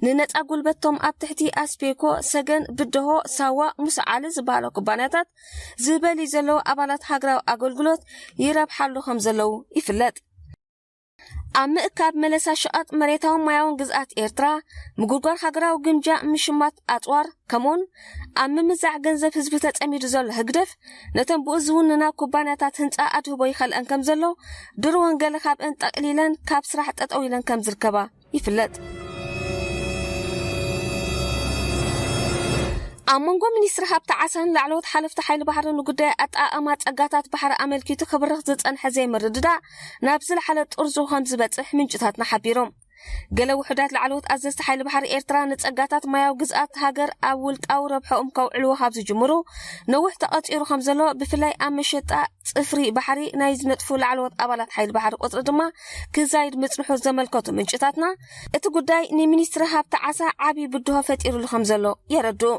ንነጻ ጉልበቶም ኣብ ትሕቲ ኣስፔኮ፣ ሰገን፣ ብደሆ፣ ሳዋ፣ ሙሳ ዓሊ ዝበሃላ ኩባንያታት ዝበሊ ዘለዉ ኣባላት ሃገራዊ ኣገልግሎት ይረብሓሉ ከም ዘለዉ ይፍለጥ። ኣብ ምእካብ መለሳ ሸቐጥ መሬታውን ማያውን ግዝኣት ኤርትራ፣ ምጉርጓር ሃገራዊ ግምጃ፣ ምሽማት ኣጽዋር፣ ከምኡውን ኣብ ምምዛዕ ገንዘብ ህዝቢ ተጸሚዱ ዘሎ ህግደፍ፣ ነተን ብኡ ዝውንና ኩባንያታት ህንጻ ኣድህቦ ይኸልአን ከም ዘሎ፣ ድሮ እውን ገለ ካብአን ጠቕሊለን ካብ ስራሕ ጠጠው ኢለን ከም ዝርከባ ይፍለጥ። ኣብ መንጎ ሚኒስትሪ ሃብቲ ዓሳን ላዕለዎት ሓለፍቲ ሓይሊ ባሕሪ ንጉዳይ ኣጠቓቕማ ጸጋታት ባሕሪ ኣመልኪቱ ክብርኽ ዝጸንሐ ዘይምርድዳእ ናብ ዝለዓለ ጥርዙ ከም ዝበጽሕ ምንጭታትና ሓቢሮም። ገለ ውሑዳት ላዕለዎት ኣዘዝቲ ሓይሊ ባሕሪ ኤርትራ ንጸጋታት ማያዊ ግዝኣት ሃገር ኣብ ውልቃዊ ረብሐኦም ከውዕልዎ ካብ ዝጅምሩ ነዊሕ ተቐጺሩ ከም ዘሎ፣ ብፍላይ ኣብ መሸጣ ጽፍሪ ባሕሪ ናይ ዝነጥፉ ላዕለዎት ኣባላት ሓይሊ ባሕሪ ቁጽሪ ድማ ክዛይድ ምጽንሑ ዘመልከቱ ምንጭታትና፣ እቲ ጉዳይ ንሚኒስትሪ ሃብቲ ዓሳ ዓቢ ብድሆ ፈጢሩሉ ከም ዘሎ የረድኡ።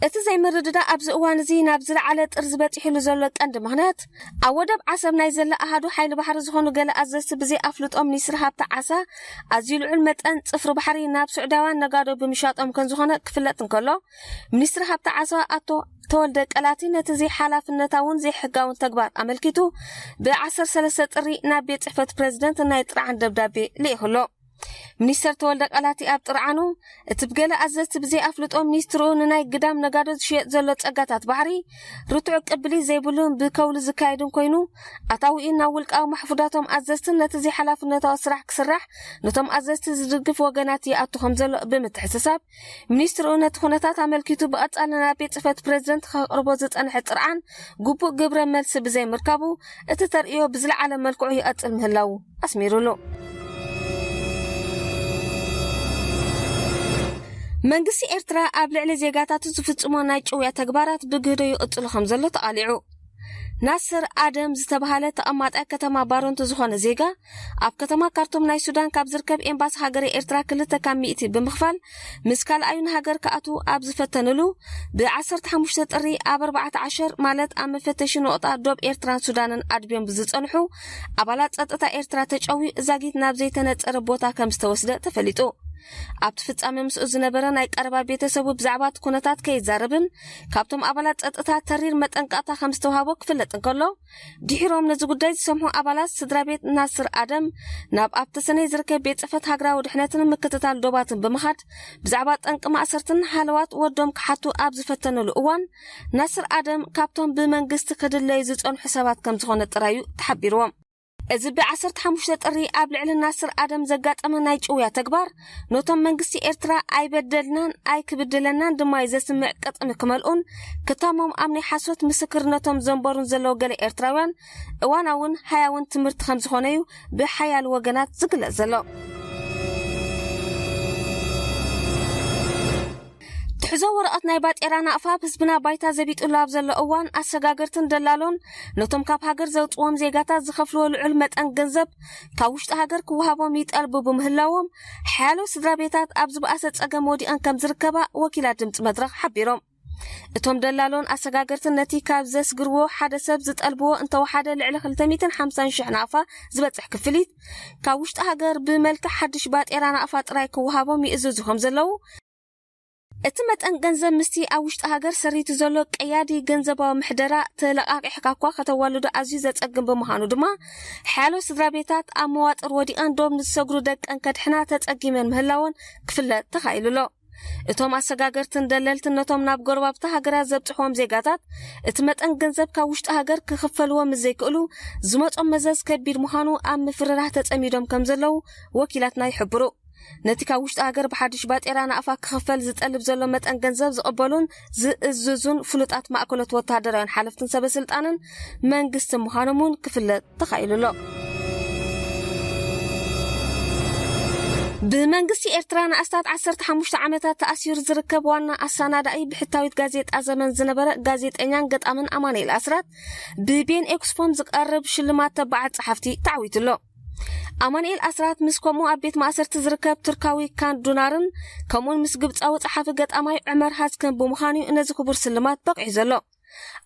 እቲ ዘይምርድዳእ ኣብዚ እዋን እዚ ናብ ዝለዓለ ጥርዚ በጺሕሉ ዘሎ ቀንዲ ምኽንያት፣ ኣብ ወደብ ዓሰብ ናይ ዘላ ኣሃዱ ሓይሊ ባሕሪ ዝኾኑ ገለ ኣዘዝቲ ብዘይ ኣፍልጦ ሚኒስትሪ ሃብቲ ዓሳ ኣዝዩ ልዑል መጠን ጽፍሪ ባሕሪ ናብ ስዑዳውያን ነጋዶ ብምሻጦም ከም ዝኾነ ክፍለጥ እንከሎ፣ ሚኒስትሪ ሃብቲ ዓሳ ኣቶ ተወልደ ቀላቲ ነቲ ዘይሓላፍነታውን ዘይሕጋውን ተግባር ኣመልኪቱ ብ ዓሰርተ ሰለስተ ጥሪ ናብ ቤት ጽሕፈት ፕሬዝደንት ናይ ጥርዓን ደብዳቤ ልኢኹ ኣሎ። ሚኒስተር ተወልደ ቀላቲ ኣብ ጥርዓኑ፣ እቲ ብገለ ኣዘዝቲ ብዘይ ኣፍልጦ ሚኒስትሩ ንናይ ግዳም ነጋዶ ዝሽየጥ ዘሎ ጸጋታት ባሕሪ ርቱዕ ቅብሊ ዘይብሉን ብከውሊ ዝካየድን ኮይኑ፣ ኣታዊኡ ናብ ውልቃዊ ማሕፉዳቶም ኣዘዝትን ነቲ ዘይሓላፍነታዊ ስራሕ ክስራሕ ነቶም ኣዘዝቲ ዝድግፍ ወገናት ይኣቱ ከም ዘሎ ብምትሕስሳብ፣ ሚኒስትሩ ነቲ ኩነታት ኣመልኪቱ ብቐጻሊ ናብ ቤት ጽሕፈት ፕሬዝደንት ከቕርቦ ዝጸንሐ ጥርዓን ግቡእ ግብረ መልሲ ብዘይምርካቡ፣ እቲ ተርእዮ ብዝለዓለ መልክዑ ይቐጽል ምህላዉ ኣስሚሩሉ። መንግስቲ ኤርትራ ኣብ ልዕሊ ዜጋታቱ ዝፍጽሞ ናይ ጭውያ ተግባራት ብግህዶ ይቕጽሉ ከም ዘሎ ተቓሊዑ። ናስር ኣደም ዝተባህለ ተቐማጣይ ከተማ ባሮንቶ ዝኾነ ዜጋ፣ ኣብ ከተማ ካርቱም ናይ ሱዳን ካብ ዝርከብ ኤምባሲ ሃገረ ኤርትራ ክልተ ካብ ሚእቲ ብምኽፋል ምስ ካልኣዩ ንሃገር ክኣትዉ ኣብ ዝፈተንሉ፣ ብ ዓሰርተ ሓሙሽተ ጥሪ ኣብ ኣርባዕተ ዓሸር ማለት ኣብ መፈተሺ ነቑጣ ዶብ ኤርትራን ሱዳንን ኣድብዮም ብዝጸንሑ ኣባላት ጸጥታ ኤርትራ ተጨውዩ ዛጊት ናብ ዘይተነጸረ ቦታ ከም ዝተወስደ ተፈሊጡ። ኣብቲ ፍጻሜ ምስኡ ዝነበረ ናይ ቀረባ ቤተሰቡ ብዛዕባ እቲ ኩነታት ከይዛረብን ካብቶም ኣባላት ጸጥታ ተሪር መጠንቀቕታ ከም ዝተዋህቦ ክፍለጥ እንከሎ፣ ድሒሮም ነዚ ጉዳይ ዝሰምዑ ኣባላት ስድራ ቤት ናስር ኣደም ናብ ኣብ ተሰነይ ዝርከብ ቤት ጽሕፈት ሃገራዊ ድሕነትን ምክትታል ዶባትን ብምኻድ ብዛዕባ ጠንቂ ማእሰርትን ሃለዋት ወዶም ክሓቱ ኣብ ዝፈተንሉ እዋን፣ ናስር ኣደም ካብቶም ብመንግስቲ ክድለዩ ዝጸንሑ ሰባት ከም ዝኾነ ጥራዩ ተሓቢርዎም። እዚ ብ ዓሰርተ ሓሙሽተ ጥሪ ኣብ ልዕሊ ናስር ኣደም ዘጋጠመ ናይ ጭውያ ተግባር፣ ነቶም መንግስቲ ኤርትራ ኣይበደልናን ኣይክብድለናን ድማ እዩ ዘስምዕ ቅጥሚ ክመልኡን ክታሞም ኣብ ናይ ሓሶት ምስክርነቶም ዘንበሩን ዘለዉ ገለ ኤርትራውያን እዋናውን ሃያውን ትምህርቲ ከም ዝኾነዩ ብሓያል ወገናት ዝግለጽ ዘሎ። ትሕዞ ወረቐት ናይ ባጤራ ናቕፋ ኣብ ህዝብና ባይታ ዘቢጡሉ ኣብ ዘሎ እዋን፣ ኣሰጋገርትን ደላሎን ነቶም ካብ ሃገር ዘውጽዎም ዜጋታት ዝኸፍልዎ ልዑል መጠን ገንዘብ ካብ ውሽጢ ሃገር ክወሃቦም ይጠልቡ ብምህላዎም፣ ሓያሎ ስድራ ቤታት ኣብ ዝበኣሰ ጸገም ወዲቐን ከም ዝርከባ ወኪላት ድምጺ መድረኽ ሓቢሮም። እቶም ደላሎን ኣሰጋገርትን ነቲ ካብ ዘስግርዎ ሓደ ሰብ ዝጠልብዎ እንተወሓደ ልዕሊ ክልተ ሚእትን ሓምሳን ሽሕ ናቕፋ ዝበጽሕ ክፍሊት፣ ካብ ውሽጢ ሃገር ብመልክዕ ሓድሽ ባጤራ ናቕፋ ጥራይ ክወሃቦም ይእዝዙ ከም ዘለዉ፣ እቲ መጠን ገንዘብ ምስቲ ኣብ ውሽጢ ሃገር ሰሪቱ ዘሎ ቀያዲ ገንዘባዊ ምሕደራ ተለቓቒሕካ እኳ ከተዋልዶ ኣዝዩ ዘጸግም ብምዃኑ ድማ፣ ሓያሎ ስድራ ቤታት ኣብ መዋጥር ወዲቐን ዶብ ንዝሰግሩ ደቀን ከድሕና ተጸጊመን ምህላወን ክፍለጥ ተኻኢሉ ኣሎ። እቶም ኣሰጋገርትን ደለልትን ነቶም ናብ ጎረባብቲ ሃገራት ዘብጽሕዎም ዜጋታት፣ እቲ መጠን ገንዘብ ካብ ውሽጢ ሃገር ክኽፈልዎ ምስ ዘይክእሉ፣ ዝመጾም መዘዝ ከቢድ ምዃኑ ኣብ ምፍርራህ ተጸሚዶም ከም ዘለዉ ወኪላትና ይሕብሩ። ነቲ ካብ ውሽጢ ሃገር ብሓድሽ ባጤራ ናቕፋ ክኽፈል ዝጠልብ ዘሎ መጠን ገንዘብ ዝቕበሉን ዝእዝዙን ፍሉጣት ማእከሎት ወተሃደራውያን ሓለፍትን ሰበ ስልጣንን መንግስቲ ምዃኖም እውን ክፍለጥ ተኻኢሉ ኣሎ። ብመንግስቲ ኤርትራ ንኣስታት ዓሰርተ ሓሙሽተ ዓመታት ተኣሲሩ ዝርከብ ዋና ኣሰናዳኢ ብሕታዊት ጋዜጣ ዘመን ዝነበረ ጋዜጠኛን ገጣምን ኣማኑኤል ኣስራት፣ ብቤን ኤክስፖም ዝቐርብ ሽልማት ተባዓት ጸሓፍቲ ተዓዊቱ ኣሎ። ኣማኑኤል ኣስራት ምስ ከምኡ ኣብ ቤት ማእሰርቲ ዝርከብ ቱርካዊ ካን ዱናርን ከምኡውን ምስ ግብጻዊ ጸሓፊ ገጣማይ ዑመር ሃዝከን ብምዃኑ እዩ ነዚ ክቡር ስልማት በቒዑ ዘሎ።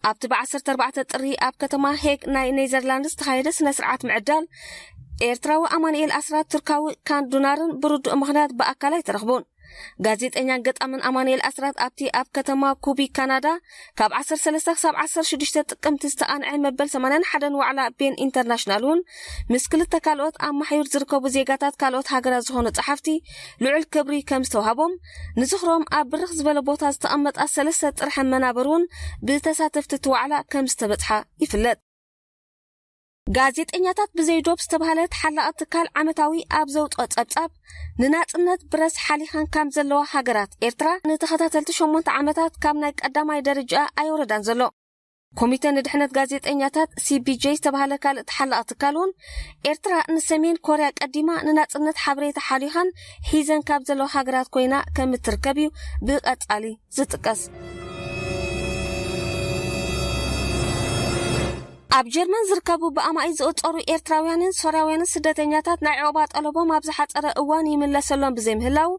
ኣብቲ ብ ዓሰርተ ኣርባዕተ ጥሪ ኣብ ከተማ ሄግ ናይ ኔዘርላንድስ ዝተኻየደ ስነ ስርዓት ምዕዳል ኤርትራዊ ኣማኑኤል ኣስራት ቱርካዊ ካን ዱናርን ብርዱእ ምኽንያት ብኣካል ኣይተረኽቡን። ጋዜጠኛን ገጣምን ኣማኑኤል ኣስራት ኣብቲ ኣብ ከተማ ኩቢክ ካናዳ ካብ ዓሰርተ ሰለስተ ክሳብ ዓሰርተ ሽዱሽተ ጥቅምቲ ዝተቓንዐ መበል ሰማንያን ሓደን ዋዕላ ቤን ኢንተርናሽናል እውን ምስ ክልተ ካልኦት ኣብ ማሕዩር ዝርከቡ ዜጋታት ካልኦት ሃገራት ዝኾኑ ጸሓፍቲ ልዑል ክብሪ ከም ዝተዋህቦም፣ ንዝኽሮም ኣብ ብርኽ ዝበለ ቦታ ዝተቐመጣ ሰለስተ ጥርሐ መናብር እውን ብተሳተፍቲ እቲ ዋዕላ ከም ዝተበጽሓ ይፍለጥ። ጋዜጠኛታት ብዘይ ዶብ ዝተባህለ ተሓላቒ ትካል ዓመታዊ ኣብ ዘውጽኦ ጸብጻብ፣ ንናጽነት ብረስ ሓሊኸን ከም ዘለዋ ሃገራት ኤርትራ ንተኸታተልቲ ሸሞንተ ዓመታት ካብ ናይ ቀዳማይ ደረጃ ኣየውረዳን ዘሎ። ኮሚተ ንድሕነት ጋዜጠኛታት፣ ሲ ቢ ጄ፣ ዝተባህለ ካልእ ተሓላቒ ትካል እውን፣ ኤርትራ ንሰሜን ኮርያ ቀዲማ ንናጽነት ሓበሬታ ሓሊኻን ሒዘን ካብ ዘለዋ ሃገራት ኮይና ከም እትርከብ እዩ ብቐጻሊ ዝጥቀስ። ኣብ ጀርመን ዝርከቡ ብኣማኢት ዝቑጸሩ ኤርትራውያንን ሶርያውያንን ስደተኛታት ናይ ዑቕባ ጠለቦም ኣብ ዝሓጸረ እዋን ይምለሰሎም ብዘይምህላው፣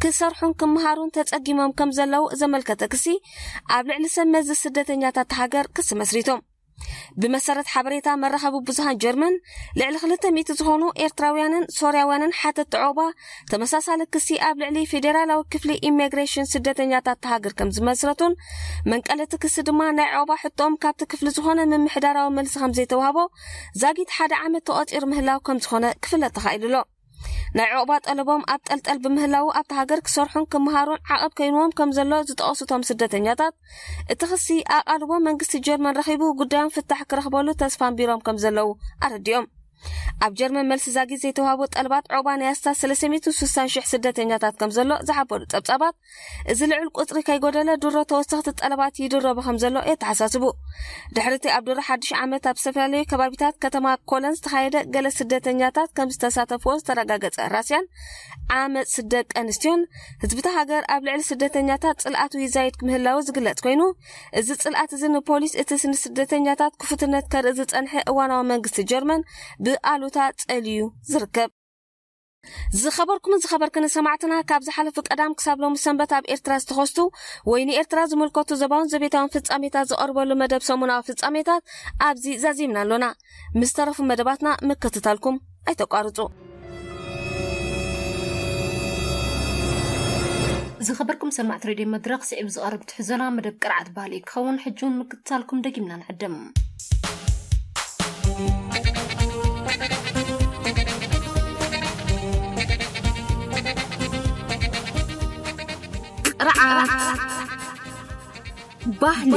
ክሰርሑን ክመሃሩን ተጸጊሞም ከም ዘለዉ ዘመልከተ ክሲ ኣብ ልዕሊ ሰብ መዚ ስደተኛታት ሃገር ክሲ መስሪቶም። ብመሰረት ሓበሬታ መራኸቢ ብዙሃን ጀርመን፣ ልዕሊ ክልተ ሚእቲ ዝኾኑ ኤርትራውያንን ሶርያውያንን ሓተትቲ ዑቕባ ተመሳሳሊ ክሲ ኣብ ልዕሊ ፌዴራላዊ ክፍሊ ኢሚግሬሽን ስደተኛታት ሃገር ከም ዝመስረቱን፣ መንቀለቲ ክሲ ድማ ናይ ዑቕባ ሕቶኦም ካብቲ ክፍሊ ዝኾነ ምምሕዳራዊ መልሲ ከም ዘይተዋህቦ ዛጊት ሓደ ዓመት ተቖጺሩ ምህላው ከም ዝኾነ ክፍለጥ ተኻኢሉ ኣሎ። ናይ ዑቕባ ጠለቦም ኣብ ጠልጠል ብምህላው ኣብቲ ሃገር ክሰርሑን ክመሃሩን ዓቐብ ኮይንዎም ከም ዘሎ ዝጠቐሱ እቶም ስደተኛታት፣ እቲ ክሲ ኣቓልቦ መንግስቲ ጀርመን ረኺቡ ጉዳዮም ፍታሕ ክረኽበሉ ተስፋ ኣንቢሮም ከም ዘለዉ ኣረዲኦም። ኣብ ጀርመን መልሲ ዛጊት ዘይተዋህቦ ጠለባት ዑቕባ ናይ ኣስታት ሰለስተ ሚእትን ስሳን ሽሕ ስደተኛታት ከም ዘሎ ዝሓበሩ ጸብጻባት፣ እዚ ልዑል ቁጽሪ ከይጎደለ ድሮ ተወሰኽቲ ጠለባት ይድረቡ ከም ዘሎ የተሓሳስቡ። ድሕሪ እቲ ኣብ ድሮ ሓድሽ ዓመት ኣብ ዝተፈላለዩ ከባቢታት ከተማ ኮለን ዝተኻየደ ገለ ስደተኛታት ከም ዝተሳተፍዎ ዝተረጋገጸ ራስያን ዓመጽ ደቂ ኣንስትዮን፣ ህዝብቲ ሃገር ኣብ ልዕሊ ስደተኛታት ጽልኣቱ ይዛይድ ምህላው ዝግለጽ ኮይኑ፣ እዚ ጽልኣት እዚ ንፖሊስ እቲ ንስደተኛታት ክፉትነት ከርኢ ዝጸንሐ እዋናዊ መንግስቲ ጀርመን ብኣሉታ ጸልዩ ዝርከብ። ዝኸበርኩምን ዝኸበርክን ሰማዕትና፣ ካብ ዝሓለፉ ቀዳም ክሳብ ሎሚ ሰንበት ኣብ ኤርትራ ዝተኸስቱ ወይ ንኤርትራ ዝምልከቱ ዞባውን ዘቤታውን ፍጻሜታት ዝቐርበሉ መደብ ሰሙናዊ ፍጻሜታት ኣብዚ ዛዚምና ኣሎና። ምስ ተረፉ መደባትና ምክትታልኩም ኣይተቋርጹ። ዝኸበርኩም ሰማዕቲ ሬድዮ መድረኽ፣ ስዒቡ ዝቐርብ ትሕዞና መደብ ቅርዓት ባህሊ ክኸውን፣ ሕጂ እውን ምክትታልኩም ደጊምና ንዕድም። ቅርዓት ባህሊ።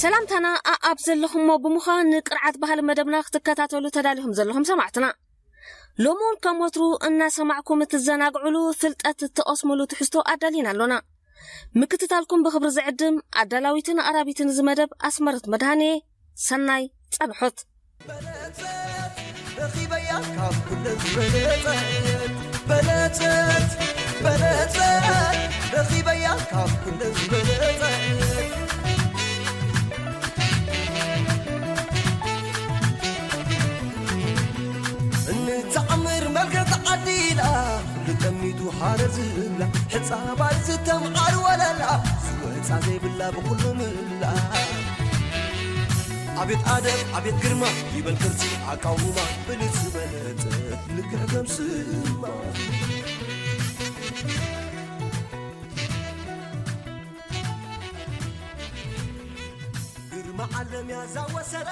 ሰላምታና ኣኣብ ዘለኹሞ ብምዃን ንቅርዓት ባህሊ መደብና ክትከታተሉ ተዳሊኹም ዘለኹም ሰማዕትና፣ ሎሚ እውን ከም ወትሩ እናሰማዕኩም እትዘናግዕሉ፣ ፍልጠት እትቐስምሉ ትሕዝቶ ኣዳሊና ኣሎና። ምክትታልኩም ብኽብሪ ዝዕድም ኣዳላዊትን ኣቕራቢትን እዚ መደብ ኣስመረት መድሃኔ። ሰናይ ጸንሖት። በለጸት፣ ረኺበያ ካብ ኩለን ዝበለጸት። በለጸት፣ በለጸት፣ ረኺበያ ካብ ኩለን ዝበለጸት። እንተኣምር መልክዕ ተዓዲላ፣ ኩሉ ጠሚቱ ሓረር ዝብላ፣ ሕጻባት ዝተምዓር ወለላ፣ ዝወጻ ዘይብላ ብኹሉ ምላ። ኣቤት ኣደብ፣ ኣቤት ግርማ፣ ይበል ቅርጺ ኣቃውማ፣ ብልጽ ዝበለጸ ልክዕ ከም ስማ። ግርማ ዓለም ያዛወሰረ፣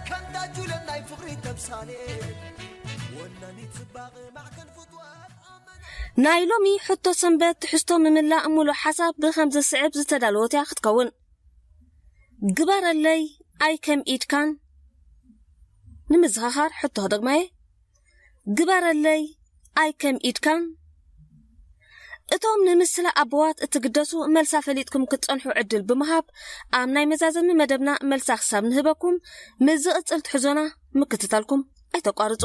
ከምታ ጁለን ናይ ፍቕሪ ተምሳሌ፣ ወናኒት ጽባቐ ማዕከን ፍትወት ኣመና። ናይ ሎሚ ሕቶ ሰንበት ትሕዝቶ ምምላእ ምሉእ ሓሳብ ብኸም ዝስዕብ ዝተዳለወት እያ ክትከውን። ግበረለይ ኣይ ከም ኢድካን። ንምዝኻኻር ሕቶ ደግማየ። ግበረለይ ኣይ ከም ኢድካን። እቶም ንምስላ ኣቦዋት እትግደሱ፣ መልሳ ፈሊጥኩም ክትጸንሑ ዕድል ብምሃብ፣ ኣብ ናይ መዛዘሚ መደብና መልሳ ክሳብ ንህበኩም፣ ምስ ዝቕጽል ትሕዞና ምክትታልኩም ኣይተቋርጹ።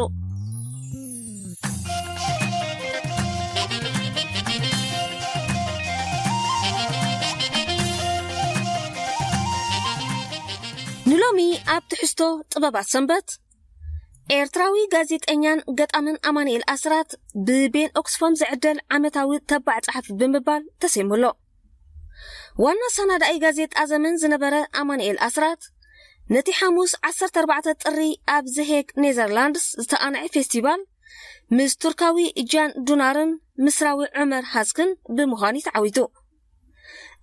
ንሎሚ ኣብ ትሕዝቶ ጥበባት ሰንበት፣ ኤርትራዊ ጋዜጠኛን ገጣምን ኣማኑኤል ኣስራት ብቤን ኦክስፎም ዝዕደል ዓመታዊ ተባዕ ጸሓፊ ብምባል ተሰይሙ ኣሎ። ዋና ሰናዳኢ ጋዜጣ ዘመን ዝነበረ ኣማኑኤል ኣስራት፣ ነቲ ሓሙስ ዓሰርተ ኣርባዕተ ጥሪ ኣብ ዘሄግ ኔዘርላንድስ ዝተቓንዐ ፌስቲቫል፣ ምስ ቱርካዊ ጃን ዱናርን ምስራዊ ዑመር ሃስክን ብምዃን እዩ ተዓዊቱ።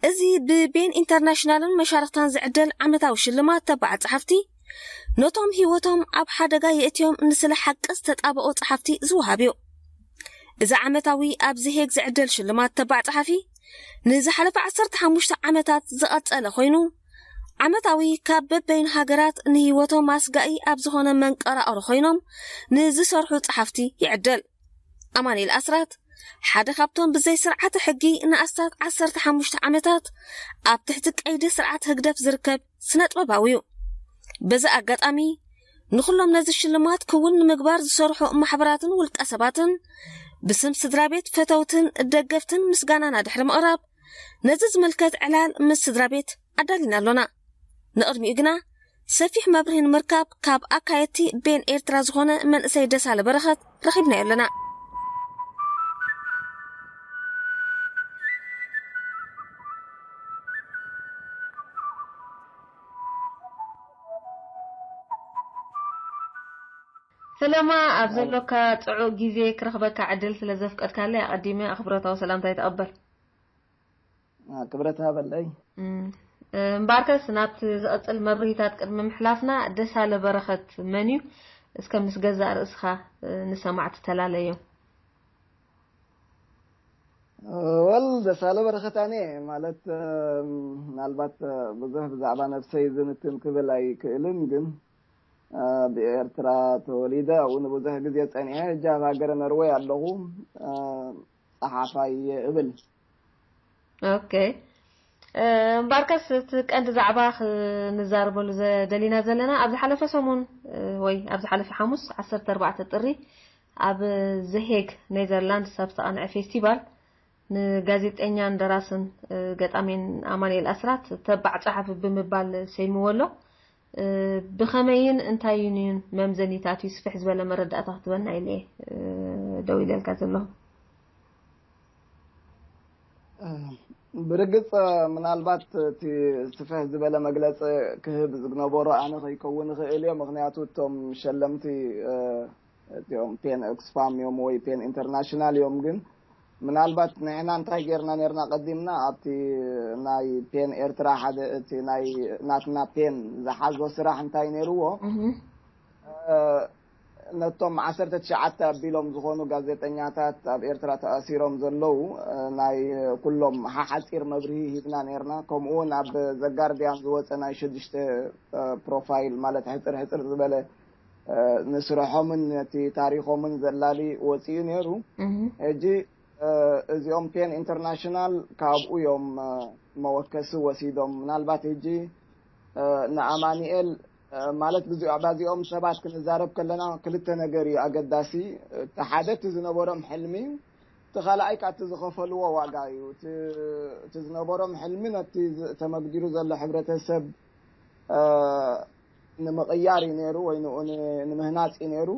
እዚ ብቤን ኢንተርናሽናልን መሻርኽታን ዝዕደል ዓመታዊ ሽልማት ተባዕ ጸሓፍቲ፣ ነቶም ህይወቶም ኣብ ሓደጋ የእትዮም ንስለ ሓቂ ዝተጣበቑ ጸሓፍቲ ዝወሃብ እዩ። እዚ ዓመታዊ ኣብዚ ሄግ ዝዕደል ሽልማት ተባዕ ጸሓፊ፣ ንዝሓለፈ ዓሰርተ ሓሙሽተ ዓመታት ዝቐጸለ ኮይኑ፣ ዓመታዊ ካብ በበይኑ ሃገራት ንህይወቶም ኣስጋኢ ኣብ ዝኾነ መንቀራቕሮ ኮይኖም ንዝሰርሑ ጸሓፍቲ ይዕደል። ኣማኑኤል ኣስራት፣ ሓደ ካብቶም ብዘይ ስርዓተ ሕጊ ንኣስታት ዓሰርተ ሓሙሽተ ዓመታት ኣብ ትሕቲ ቀይዲ ስርዓት ህግደፍ ዝርከብ ስነ ጥበባዊ እዩ። በዚ ኣጋጣሚ ንኹሎም ነዚ ሽልማት ክውን ንምግባር ዝሰርሑ ማሕበራትን ውልቀ ሰባትን ብስም ስድራ ቤት ፈተውትን ደገፍትን ምስጋናና ድሕሪ ምቕራብ፣ ነዚ ዝምልከት ዕላል ምስ ስድራ ቤት ኣዳሊና ኣሎና። ንቕድሚኡ ግና ሰፊሕ መብርሂ ንምርካብ ካብ ኣካየድቲ ቤን ኤርትራ ዝኾነ መንእሰይ ደሳለ በረኸት ረኺብናዮ ኣለና። ሰለማ፣ ኣብ ዘሎካ ጽዑቕ ግዜ ክረኽበካ ዕድል ስለ ዘፍቀድካለይ ኣቐዲመ ኣኽብሮታዊ ሰላምታይ ተቐበል። ክብረት ሃበለይ። እምበኣርከስ ናብቲ ዝቕጽል መብርሂታት ቅድሚ ምሕላፍና፣ ደሳለ በረኸት መን እዩ? እስከ ምስ ገዛእ ርእስኻ ንሰማዕቲ ተላለዮ። ወል ደሳለ በረኸት ኣነ ማለት ምናልባት ብዙሕ ብዛዕባ ነብሰይ ዝንትን ክብል ኣይክእልን፣ ግን ብኤርትራ ተወሊደ ኣብኡ ንብዙሕ ግዜ ጸኒሐ፣ ሕጂ ኣብ ሃገረ ነርወይ ኣለኹ። ጸሓፋይ እየ እብል። ኦኬ። እምበኣርከስ እቲ ቀንዲ ዛዕባ ክንዛረበሉ ዘደሊና ዘለና፣ ኣብ ዝሓለፈ ሰሙን ወይ ኣብ ዝሓለፈ ሓሙስ ዓሰርተ ኣርባዕተ ጥሪ ኣብ ዘሄግ ኔዘርላንድስ ኣብ ዝተቓንዐ ፌስቲቫል ንጋዜጠኛን ደራስን ገጣሚን ኣማኑኤል ኣስራት ተባዕ ጸሓፊ ብምባል ሰይምዎ ኣሎ። ብኸመይን እንታይን እዩን መምዘኒታቱ ስፍሕ ዝበለ መረዳእታ ክትበና ኢለ ደው ኢለልካ ዘለኹ። ብርግጽ ምናልባት እቲ ስፍሕ ዝበለ መግለጺ ክህብ ዝነበሮ ኣነ ከይከውን ይኽእል እየ። ምኽንያቱ እቶም ሸለምቲ እዚኦም ፔን ኦክስፋም እዮም ወይ ፔን ኢንተርናሽናል እዮም። ግን ምናልባት ንሕና እንታይ ጌርና ኔርና ቀዲምና ኣብቲ ናይ ፔን ኤርትራ ሓደ እቲ ናይ ናትና ፔን ዝሓዞ ስራሕ እንታይ ነይርዎ ነቶም ዓሰርተ ትሽዓተ ኣቢሎም ዝኾኑ ጋዜጠኛታት ኣብ ኤርትራ ተኣሲሮም ዘለዉ ናይ ኩሎም ሓሓፂር መብርሂ ሂብና ኔርና። ከምኡ እውን ኣብ ዘጋርዲያን ዝወፀ ናይ ሽዱሽተ ፕሮፋይል ማለት ሕፅር ሕፅር ዝበለ ንስርሖምን ነቲ ታሪኾምን ዘላሊ ወፂኡ ነይሩ። ሕጂ እዚኦም ፔን ኢንተርናሽናል ካብኡ እዮም መወከሲ ወሲዶም። ምናልባት ሕጂ ንኣማኒኤል ማለት ብዚኦም ሰባት ክንዛረብ ከለና ክልተ ነገር እዩ ኣገዳሲ። እቲ ሓደ እቲ ዝነበሮም ሕልሚ እዩ። እቲ ካልኣይ ካቲ ዝኸፈልዎ ዋጋ እዩ። እቲ ዝነበሮም ሕልሚ ነቲ ተመግዲሩ ዘሎ ሕብረተሰብ ንምቕያር እዩ ነይሩ ወይ ንኡ ንምህናፅ እዩ ነይሩ።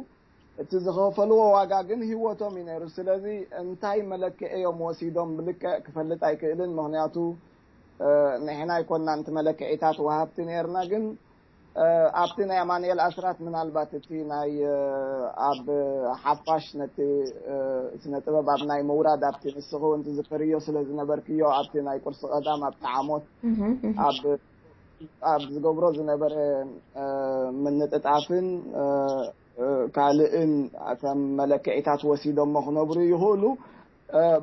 እቲ ዝኸፈልዎ ዋጋ ግን ህይወቶም እዩ ነይሩ። ስለዚ እንታይ መለክዒ እዮም ወሲዶም ብልክዕ ክፈልጥ ኣይክእልን። ምክንያቱ ንሕና ኣይኮንና ነቲ መለክዒታት ወሃብቲ ነይርና። ግን ኣብቲ ናይ ኣማኑኤል ኣስራት ምናልባት እቲ ናይ ኣብ ሓፋሽ ነቲ ስነ ጥበብ ኣብ ናይ ምውራድ ኣብቲ ንስኺ እውን ትዝክርዮ ስለ ዝነበርክዮ ኣብቲ ናይ ቁርሲ ቀዳም ኣብቲ ዓሞት ኣብ ኣብ ዝገብሮ ዝነበረ ምንጥጣፍን ካልእን ከም መለክዒታት ወሲዶሞ ክነብሩ ይኽእሉ።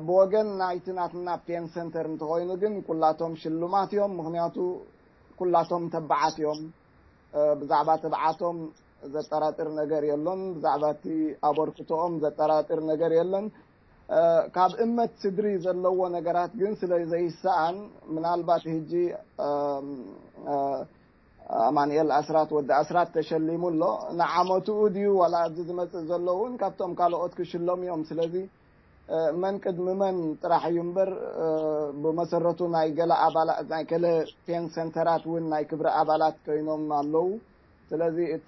ብወገን ናይቲ ናትና ፔን ሰንተር እንተኾይኑ ግን ኩላቶም ሽሉማት እዮም። ምክንያቱ ኩላቶም ተባዓት እዮም። ብዛዕባ ትብዓቶም ዘጠራጥር ነገር የሎን። ብዛዕባ እቲ ኣበርክቶኦም ዘጠራጥር ነገር የለን። ካብ እመት ስድሪ ዘለዎ ነገራት ግን ስለ ዘይሰኣን ምናልባት ህጂ ኣማንኤል ኣስራት ወዲ ኣስራት ተሸሊሙ ኣሎ። ንዓመትኡ ድዩ ዋላ ኣብዚ ዝመጽእ ዘሎ እውን ካብቶም ካልኦት ክሽሎም እዮም። ስለዚ መን ቅድሚ መን ጥራሕ እዩ እምበር ብመሰረቱ ናይ ገለ ኣባላት ናይ ገለ ፔን ሰንተራት እውን ናይ ክብሪ ኣባላት ኮይኖም ኣለዉ። ስለዚ እቲ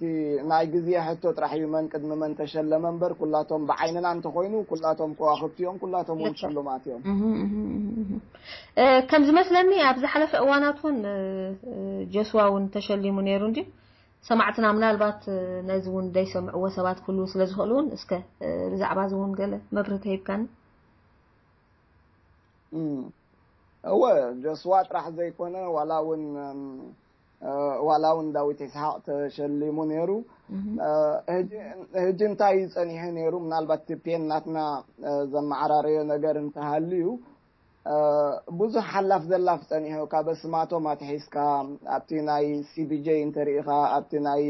ናይ ግዜ ሕቶ ጥራሕ እዩ መን ቅድሚ መን ተሸለመ እምበር ኩላቶም ብዓይንና እንተኾይኑ ኩላቶም ከዋኽብቲ እዮም፣ ኩላቶም እውን ሽሉማት እዮም። ከም ዝመስለኒ ኣብ ዝሓለፈ እዋናት እውን ጆስዋ እውን ተሸሊሙ ነይሩ እንዲ ሰማዕትና ምናልባት ነዚ እውን ዘይሰምዕዎ ሰባት ክህልዉ ስለ ዝኽእሉ እውን እስከ ብዛዕባ እዚ እውን ገለ መብርህ ተሂብካኒ። እወ ጆስዋ ጥራሕ ዘይኮነ ዋላ እውን ዋላ እውን ዳዊት ይስሓቅ ተሸሊሙ ነይሩ። ሕጂ እንታይ እዩ ጸኒሑ ነይሩ? ምናልባት እቲ ፔን ናትና ዘመዓራረዮ ነገር እንተሃልዩ ብዙሕ ሓላፍ ዘላፍ ጸኒሑ ካብ ኣስማቶም ኣትሒዝካ ኣብቲ ናይ ሲቢጄ እንተሪኢኻ ኣብቲ ናይ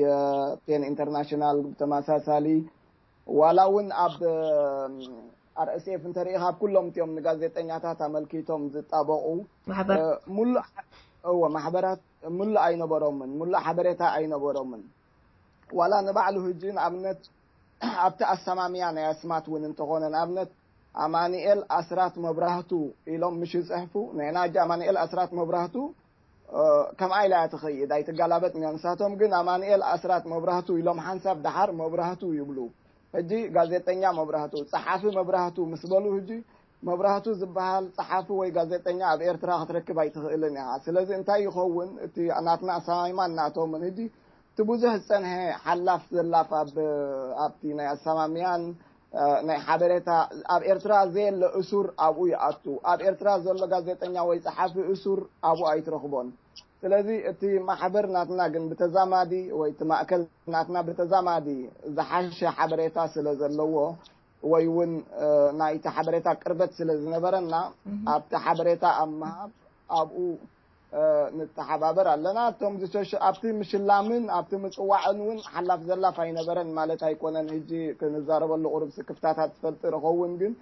ፔን ኢንተርናሽናል ብተመሳሳሊ ዋላ እውን ኣብ ኣር ኤስ ኤፍ እንተሪኢኻ፣ ኣብ ኩሎም እቲኦም ንጋዜጠኛታት ኣመልኪቶም ዝጣበቑ ማሕበር እ፣ ሙሉእ እወ ማሕበራት ሙሉእ ኣይነበሮምን፣ ሙሉእ ሓበሬታ ኣይነበሮምን። ዋላ ንባዕሉ ህጂ ንኣብነት ኣብቲ ኣሰማምያ ናይ ኣስማት እውን እንተኾነ፣ ንኣብነት ኣማኑኤል ኣስራት መብራህቱ ኢሎም ምሽ ይፅሕፉ፣ ናይ ናጂ ኣማኑኤል ኣስራት መብራህቱ እ፣ ከምኣ ኢላ እያ ትኸይድ፣ ኣይትጋላበጥ። ንሳቶም ግን ኣማኑኤል ኣስራት መብራህቱ ኢሎም ሓንሳብ ደሓር መብራህቱ ይብሉ። ሕጂ ጋዜጠኛ መብራህቱ፣ ጸሓፊ መብራህቱ ምስ በሉ፣ ሕጂ መብራህቱ ዝበሃል ጸሓፊ ወይ ጋዜጠኛ ኣብ ኤርትራ ክትረክብ ኣይትኽእልን ኢኻ። ስለዚ እንታይ ይኸውን እቲ ናትና ኣሰማሚማን ናቶምን? ሕጂ እቲ ብዙሕ ዝጸንሐ ሓላፍ ዘላፍ ኣብ ኣብቲ ናይ ኣሰማምያን እ፣ ናይ ሓበሬታ፣ ኣብ ኤርትራ ዘየለ እሱር ኣብኡ ይኣቱ። ኣብ ኤርትራ ዘሎ ጋዜጠኛ ወይ ጸሓፊ እሱር ኣብኡ ኣይትረኽቦን። ስለዚ እቲ ማሕበር ናትና ግን ብተዛማዲ ወይ እቲ ማእከል ናትና ብተዛማዲ ዝሓሸ ሓበሬታ ስለ ዘለዎ ወይ እውን እ፣ ናይቲ ሓበሬታ ቅርበት ስለ ዝነበረና ኣብቲ ሓበሬታ ኣብ ምሃብ ኣብኡ እ፣ ንተሓባበር ኣለና። እቶም ዝተሸ ኣብቲ ምሽላምን ኣብቲ ምጽዋዕን እውን ሓላፍ ዘላፍ ኣይነበረን ማለት ኣይኮነን። ሕጂ ክንዛረበሉ ቁሩብ ስክፍታታት ትፈልጢ ረኸውን ግን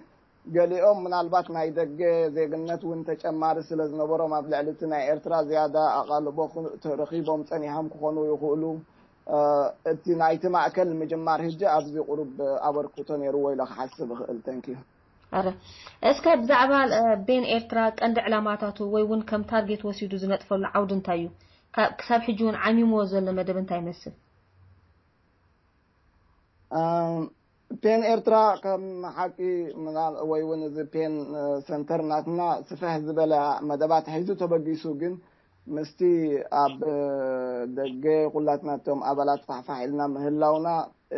ገሊኦም ምናልባት ናይ ደገ ዜግነት እውን ተጨማሪ ስለ ዝነበሮም ኣብ ልዕሊ እቲ ናይ ኤርትራ ዝያዳ ኣቓልቦ ክ- ተረኺቦም ጸኒሖም ክኾኑ ይኽእሉ። እ፣ እቲ ናይቲ ማእከል ምጅማር ሕጂ ኣብዚ ቁሩብ ኣበርክቶ ነይርዎ ኢለ ክሓስብ እኽእል። ተንኪዩ። ኣረ እስከ ብዛዕባ እ፣ ቤን ኤርትራ ቀንዲ ዕላማታቱ ወይ እውን ከም ታርጌት ወሲዱ ዝነጥፈሉ ዓውዲ እንታይ እዩ? ካ- ክሳብ ሕጂ እውን ዓሚምዎ ዘሎ መደብ እንታይ ይመስል? ኣም፣ ፔን ኤርትራ ከም ሓቂ ምናል ወይ እውን እዚ ፔን እ፣ ሰንተር ናትና ስፍሕ ዝበለ መደባት ሒዙ ተበጊሱ፣ ግን ምስቲ ኣብ እ፣ ደገ ኩላትናቶም ኣባላት ፋሕፋሕ ኢልና ምህላውና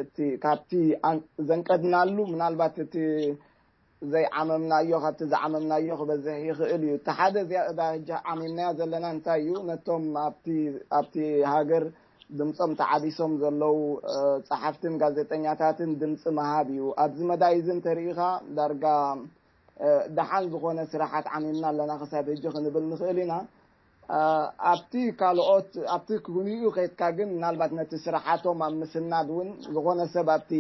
እቲ ካብቲ ኣን- ዘንቀድናሉ ምናልባት እቲ ዘይዓመምናዮ ካብቲ ዝዓመምናዮ ክበዝሕ ይኽእል እዩ። እቲ ሓደ ዝያዳ ሕጂ ዓሚምናዮ ዘለና እንታይ እዩ? ነቶም ኣብቲ ኣብቲ ሃገር ድምፆም ተዓቢሶም ዘለዉ እ፣ ጸሓፍትን ጋዜጠኛታትን ድምፂ ምሃብ እዩ። ኣብዚ መዳይ እዚ እንተሪኢኻ ዳርጋ እ፣ ደሓን ዝኾነ ስራሓት ዓሚምና ኣለና ክሳብ ሕጂ ክንብል ንኽእል ኢና። እ፣ ኣብቲ ካልኦት ኣብቲ ክንኡ ከይድካ ግን ምናልባት ነቲ ስራሓቶም ኣብ ምስናድ እውን ዝኾነ ሰብ ኣብቲ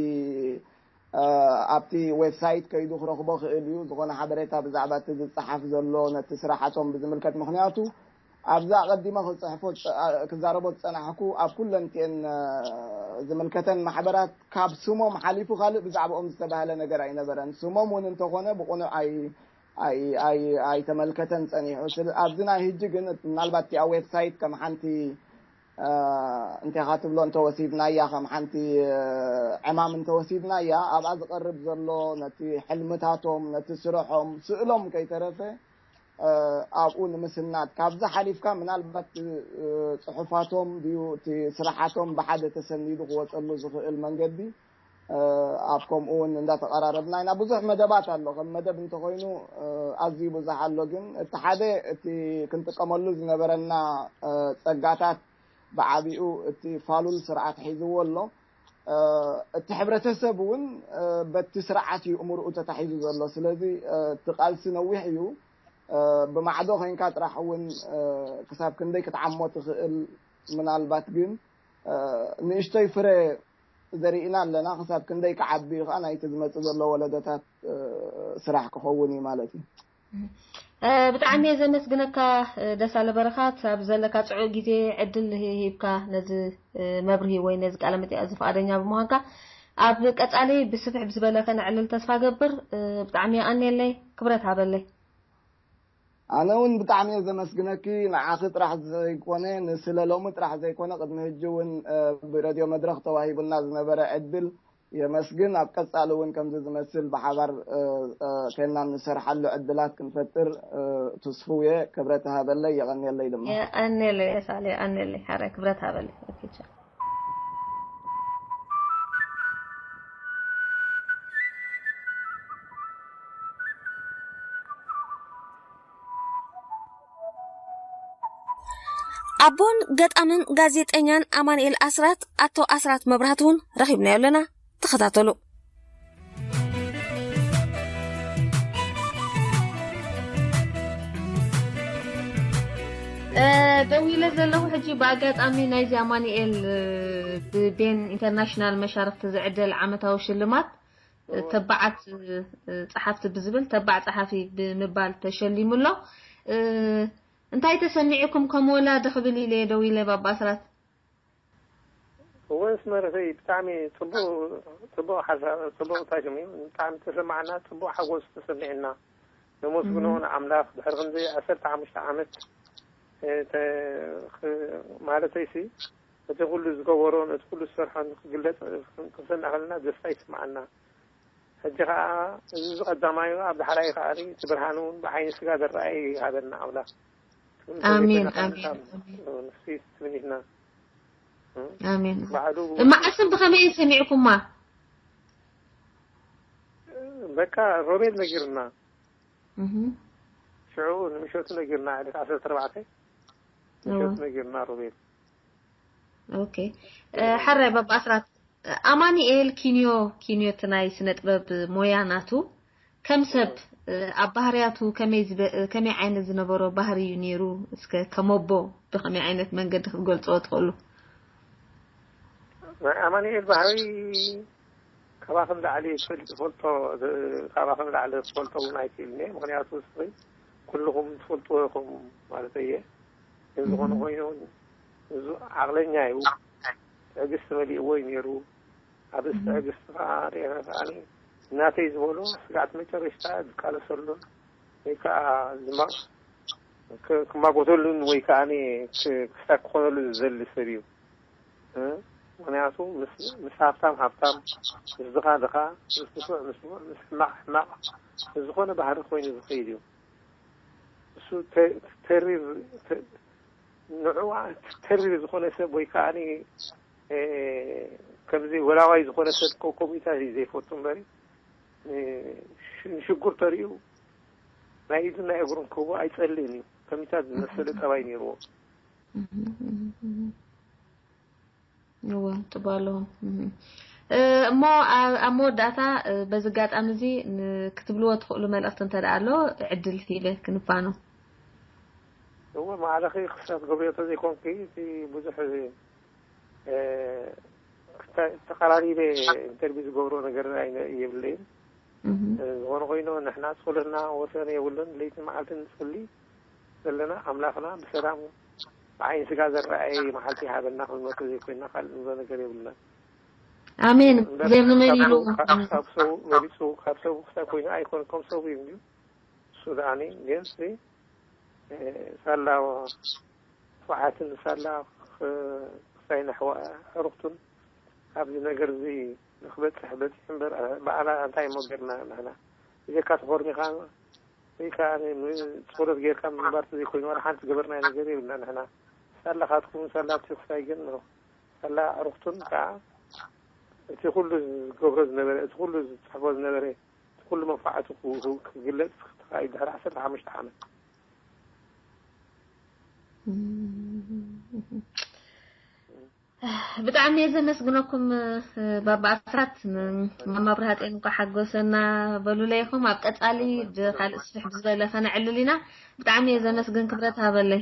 እ፣ ኣብቲ ዌብሳይት ከይዱ ክረኽቦ ክእል እዩ። ዝኾነ ሓበሬታ ብዛዕባ እቲ ዝጸሓፍ ዘሎ ነቲ ስራሓቶም ብዝምልከት፣ ምኽንያቱ ኣብዚ ኣቐዲመ ክጽሕፎ ዝጸ- ኣ- ክዛረቦ ዝጸናሕኩ ኣብ ኩለንቲኤን እ፣ ዝምልከተን ማሕበራት ካብ ስሞም ሓሊፉ ካልእ ብዛዕባኦም ዝተባህለ ነገር ኣይነበረን። ስሞም እውን እንተኾነ ብቑኑዕ ኣይ ኣይ ኣይ ኣይተመልከተን ጸኒሑ። ስለ ኣብዚ ናይ ሕጂ ግን ምናልባት እቲኣ ዌብሳይት ከም ሓንቲ እ፣ እንቴኻ ትብሎ እንተወሲድናያ፣ ከም ሓንቲ እ፣ ዕማም እንተወሲድናያ፣ ኣብኣ ዝቐርብ ዘሎ ነቲ ሕልምታቶም፣ ነቲ ስርሖም፣ ስእሎም ከይተረፈ እ፣ ኣብኡ ንምስናድ ካብዚ ሓሊፍካ ምናልባት እ፣ ጽሑፋቶም ድዩ እቲ ስራሓቶም ብሓደ ተሰኒዱ ክወጸሉ ዝኽእል መንገዲ እ፣ ኣብ ከምኡ እውን እንዳተቐራረብና ኢና። ብዙሕ መደባት ኣሎ። ከም መደብ እንተኾይኑ እ፣ ኣዝዩ ብዙሕ ኣሎ። ግን እቲ ሓደ እቲ ክንጥቀመሉ ዝነበረና እ፣ ጸጋታት ብዓቢኡ እቲ ፋሉል ስርዓት ሒዝዎ ኣሎ። እ፣ እቲ ሕብረተሰብ እውን እ፣ በቲ ስርዓት እዩ እምርኡ ተታሒዙ ዘሎ። ስለዚ እ፣ እቲ ቃልሲ ነዊሕ እዩ። እ፣ ብማዕዶ ኮይንካ ጥራሕ እውን እ፣ ክሳብ ክንደይ ክትዓሞ ትኽእል ምናልባት ግን እ፣ ንእሽቶይ ፍረ ዘሪእና ኣለና። ክሳብ ክንደይ ክዓቢ እዩ ከዓ ናይቲ ዝመፅእ ዘሎ ወለዶታት እ፣ ስራሕ ክኸውን እዩ ማለት እዩ። እ፣ ብጣዕሚ እየ ዘመስግነካ እ፣ ደሳለ በረኻት፣ ኣብ ዘለካ ፅዑቅ ግዜ ዕድል ሂ- ሂብካ ነዚ እ፣ መብርሂ ወይ ነዚ ቃለ መጠይቅ እዚ ፍቃደኛ ብምዃንካ። ኣብ ቀፃሊ ብስፍሕ ብዝበለ ከነዕልል ተስፋ ገብር። እ፣ ብጣዕሚ የቀንየለይ፣ ክብረት ሃበለይ። ኣነ እውን ብጣዕሚ እየ ዘመስግነኪ። ንዓኺ ጥራሕ ዘይኮነ፣ ንስለ ሎሚ ጥራሕ ዘይኮነ፣ ቅድሚ ሕጂ እውን እ፣ ብሬድዮ መድረኽ ተዋሂቡና ዝነበረ ዕድል የመስግን። ኣብ ቀፃሊ እውን ከምዚ ዝመስል ብሓባር እ፣ እ፣ ኮይንና ንሰርሓሉ ዕድላት ክንፈጥር እ፣ ትስፉው እየ። ክብረት ሃበለይ፣ የቐንየለይ ድማ። የቀንየለይ ደሳለ፣ የቀንየለይ ሓረ፣ ክብረት ሃበለይ። ኦኬ፣ ቻው። ኣቦን ገጣምን ጋዜጠኛን ኣማኑኤል ኣስራት ኣቶ ኣስራት መብራህቱ እውን ረኺብናዮ ኣለና። ተኸታተሉ። እ፣ ደዊለ ዘለኹ ሕጂ ብኣጋጣሚ ናይዚ ኣማኑኤል እ፣ ብቤን ኢንተርናሽናል መሻርኽቲ ዝዕደል ዓመታዊ ሽልማት ተባዓት ጸሓፍቲ ብዝብል ተባዕ ጸሓፊ ብምባል ተሸሊሙ ኣሎ። እንታይ ተሰሚዕኩም ከም ወላዲ ክብል ኢለ ደው ኢለ ባባ ኣስራት? እወ ስመረተይ፣ ብጣዕሚ ፅቡቅ ፅቡቅ ሓሳብ፣ ፅቡቅ ታሽም እዩ። ብጣዕሚ ተሰማዕና፣ ፅቡቅ ሓጎስ ተሰሚዕና። ነመስግኖ ንኣምላኽ። ድሕሪ ክንዚ ዓሰርተ ሓሙሽተ ዓመት ማለተይሲ፣ እቲ ኩሉ ዝገበሮን እቲ ኩሉ ዝሰርሖን ክግለፅ ክንሰምዕ ከለና ደስታ ይስምዓና። ሕጂ ከዓ እዚ ዝቀዳማዩ ኣብ ዳሕራይ ከዓ እቲ ብርሃን እውን ብዓይኒ ስጋ ዝረኣይ ይሃበና ኣምላኽ። ኣሜን ኣሜን። ንስቲ ትምኒትና ኣሜን። መዓስን ብኸመይ ሰሚዕኩማ? በቃ ሮቤል ነጊርና። ሽዑ ንምሸቱ ነጊርና፣ ዕለት ዓሰርተ ኣርባዕተ ምሸቱ ነጊርና ሮቤል። ኦኬ። ሕራይ ባባ ኣስራት፣ ኣማኒኤል ኪንዮ፣ ኪንዮ እቲ ናይ ስነ ጥበብ ሞያ ናቱ፣ ከም ሰብ ኣብ ባህርያቱ ከመይ ዓይነት ዝነበሮ ባህሪ እዩ ነይሩ? እስከ ከም ኣቦ ብኸመይ ዓይነት መንገዲ ክትገልፅዎ ትኽእሉ? ናይ ኣማኒኤል ባህሪ ካባኹም ላዕሊ ትፈልጦ፣ ካባኹም ላዕሊ ትፈልጦ እውን ኣይክእልን እየ። ምኽንያቱ ንስኺ ኩልኹም ትፈልጥዎ ኢኹም ማለት እየ። ግን ዝኾነ ኮይኑ እዚ ዓቕለኛ እዩ። ትዕግስቲ መሊእዎ እዩ ነይሩ። ኣብ እዚ ትዕግስቲ ከዓ ርኤኻ ከዓ ናተይ ዝበሎ ስጋዕቲ መጨረሽታ ዝቃለሰሉን ወይ ከዓ ክማጎተሉን ወይ ከዓ ክሳብ ክኾነሉ ዝደሊ ሰብ እዩ። ምክንያቱ ምስ ሃብታም ሃብታም፣ ምስ ድኻ ድኻ፣ ምስ ንፉዕ ንፉዕ፣ ምስ ሕማቕ ሕማቕ፣ ዝኾነ ባህሪ ኮይኑ ዝኸይድ እዩ። እሱ ተሪር ንዑ ተሪር ዝኾነ ሰብ ወይ ከዓ ከምዚ ወላዋይ ዝኾነ ሰብ ኮሚታት እዩ ዘይፈቱ እምበሪ፣ ንሽጉር ተሪኡ ናይ ኢዱን ናይ እግሩን ክህቦ ኣይፀልእን እዩ። ከሚታት ዝመሰለ ጠባይ ነይርዎ። እወ፣ ጽቡቕ ኣለዎ። እሞ ኣብ መወዳእታ በዚ ኣጋጣሚ እዚ ክትብልዎ ትኽእሉ መልእኽቲ እንተ ደኣ ኣሎ ዕድል ሂበ ክንፋኖ። እወ፣ ማዕረኺ ክሳብ ገብርዮ ተዘይኮንኪ እቲ ብዙሕ ተቐራሪበ ኢንተርቪው ዝገብሮ ነገር የብለይን። ዝኾነ ኮይኑ ንሕና ጸሎትና ወሰን የብሉን። ለይትን መዓልትን ንጽሊ ዘለና ኣምላኽና ብሰላም ብዓይኒ ስጋ ዝረኣየ መዓልቲ ይሃበና ክንመቶ ዘይኮይና ካልእ ንብሎ ነገር የብልና። ኣሜን። ዘይምመን ኢሉ ካብ ሰው መሪጹ ካብ ሰው ክሳብ ኮይኑ ኣይኮን ከም ሰው እዩ እንዲዩ እሱ ደኣኒ ግን ሳላ ንፉዓትን ሳላ ክሳይ ነሕዋ ዕሩኽቱን ኣብዚ ነገር እዚ ንክበፅሕ በፂሑ እምበር ባዕላ እንታይ እሞ ጌርና ንሕና ብጀካ ተኾርሚኻ ወይ ከዓ ጸሎት ጌርካ ምንባር ተዘይኮይኑ ዋላ ሓንቲ ገበርናዮ ነገር የብልና ንሕና ሳላኻትኩም ሳላ እቲ ክሳይ ግን ሳላ ዕሩኽቱን ከዓ እቲ ኩሉ ዝገብሮ ዝነበረ እቲ ኩሉ ዝፅሕፎ ዝነበረ እቲ ኩሉ መንፋዓቱ ክግለፅ ተኻኢሉ ድሕሪ ዓሰርተ ሓሙሽተ ዓመት ብጣዕሚ እየ ዘመስግነኩም ባባ ኣስራት። ማማ ብርሃጤን እንኳ ሓጎሰና በሉለይኹም። ኣብ ቀፃሊ ብካልእ ስፍሕ ብዝበለ ከነዕልል ኢና። ብጣዕሚ እየ ዘመስግን፣ ክብረት ሃበለይ።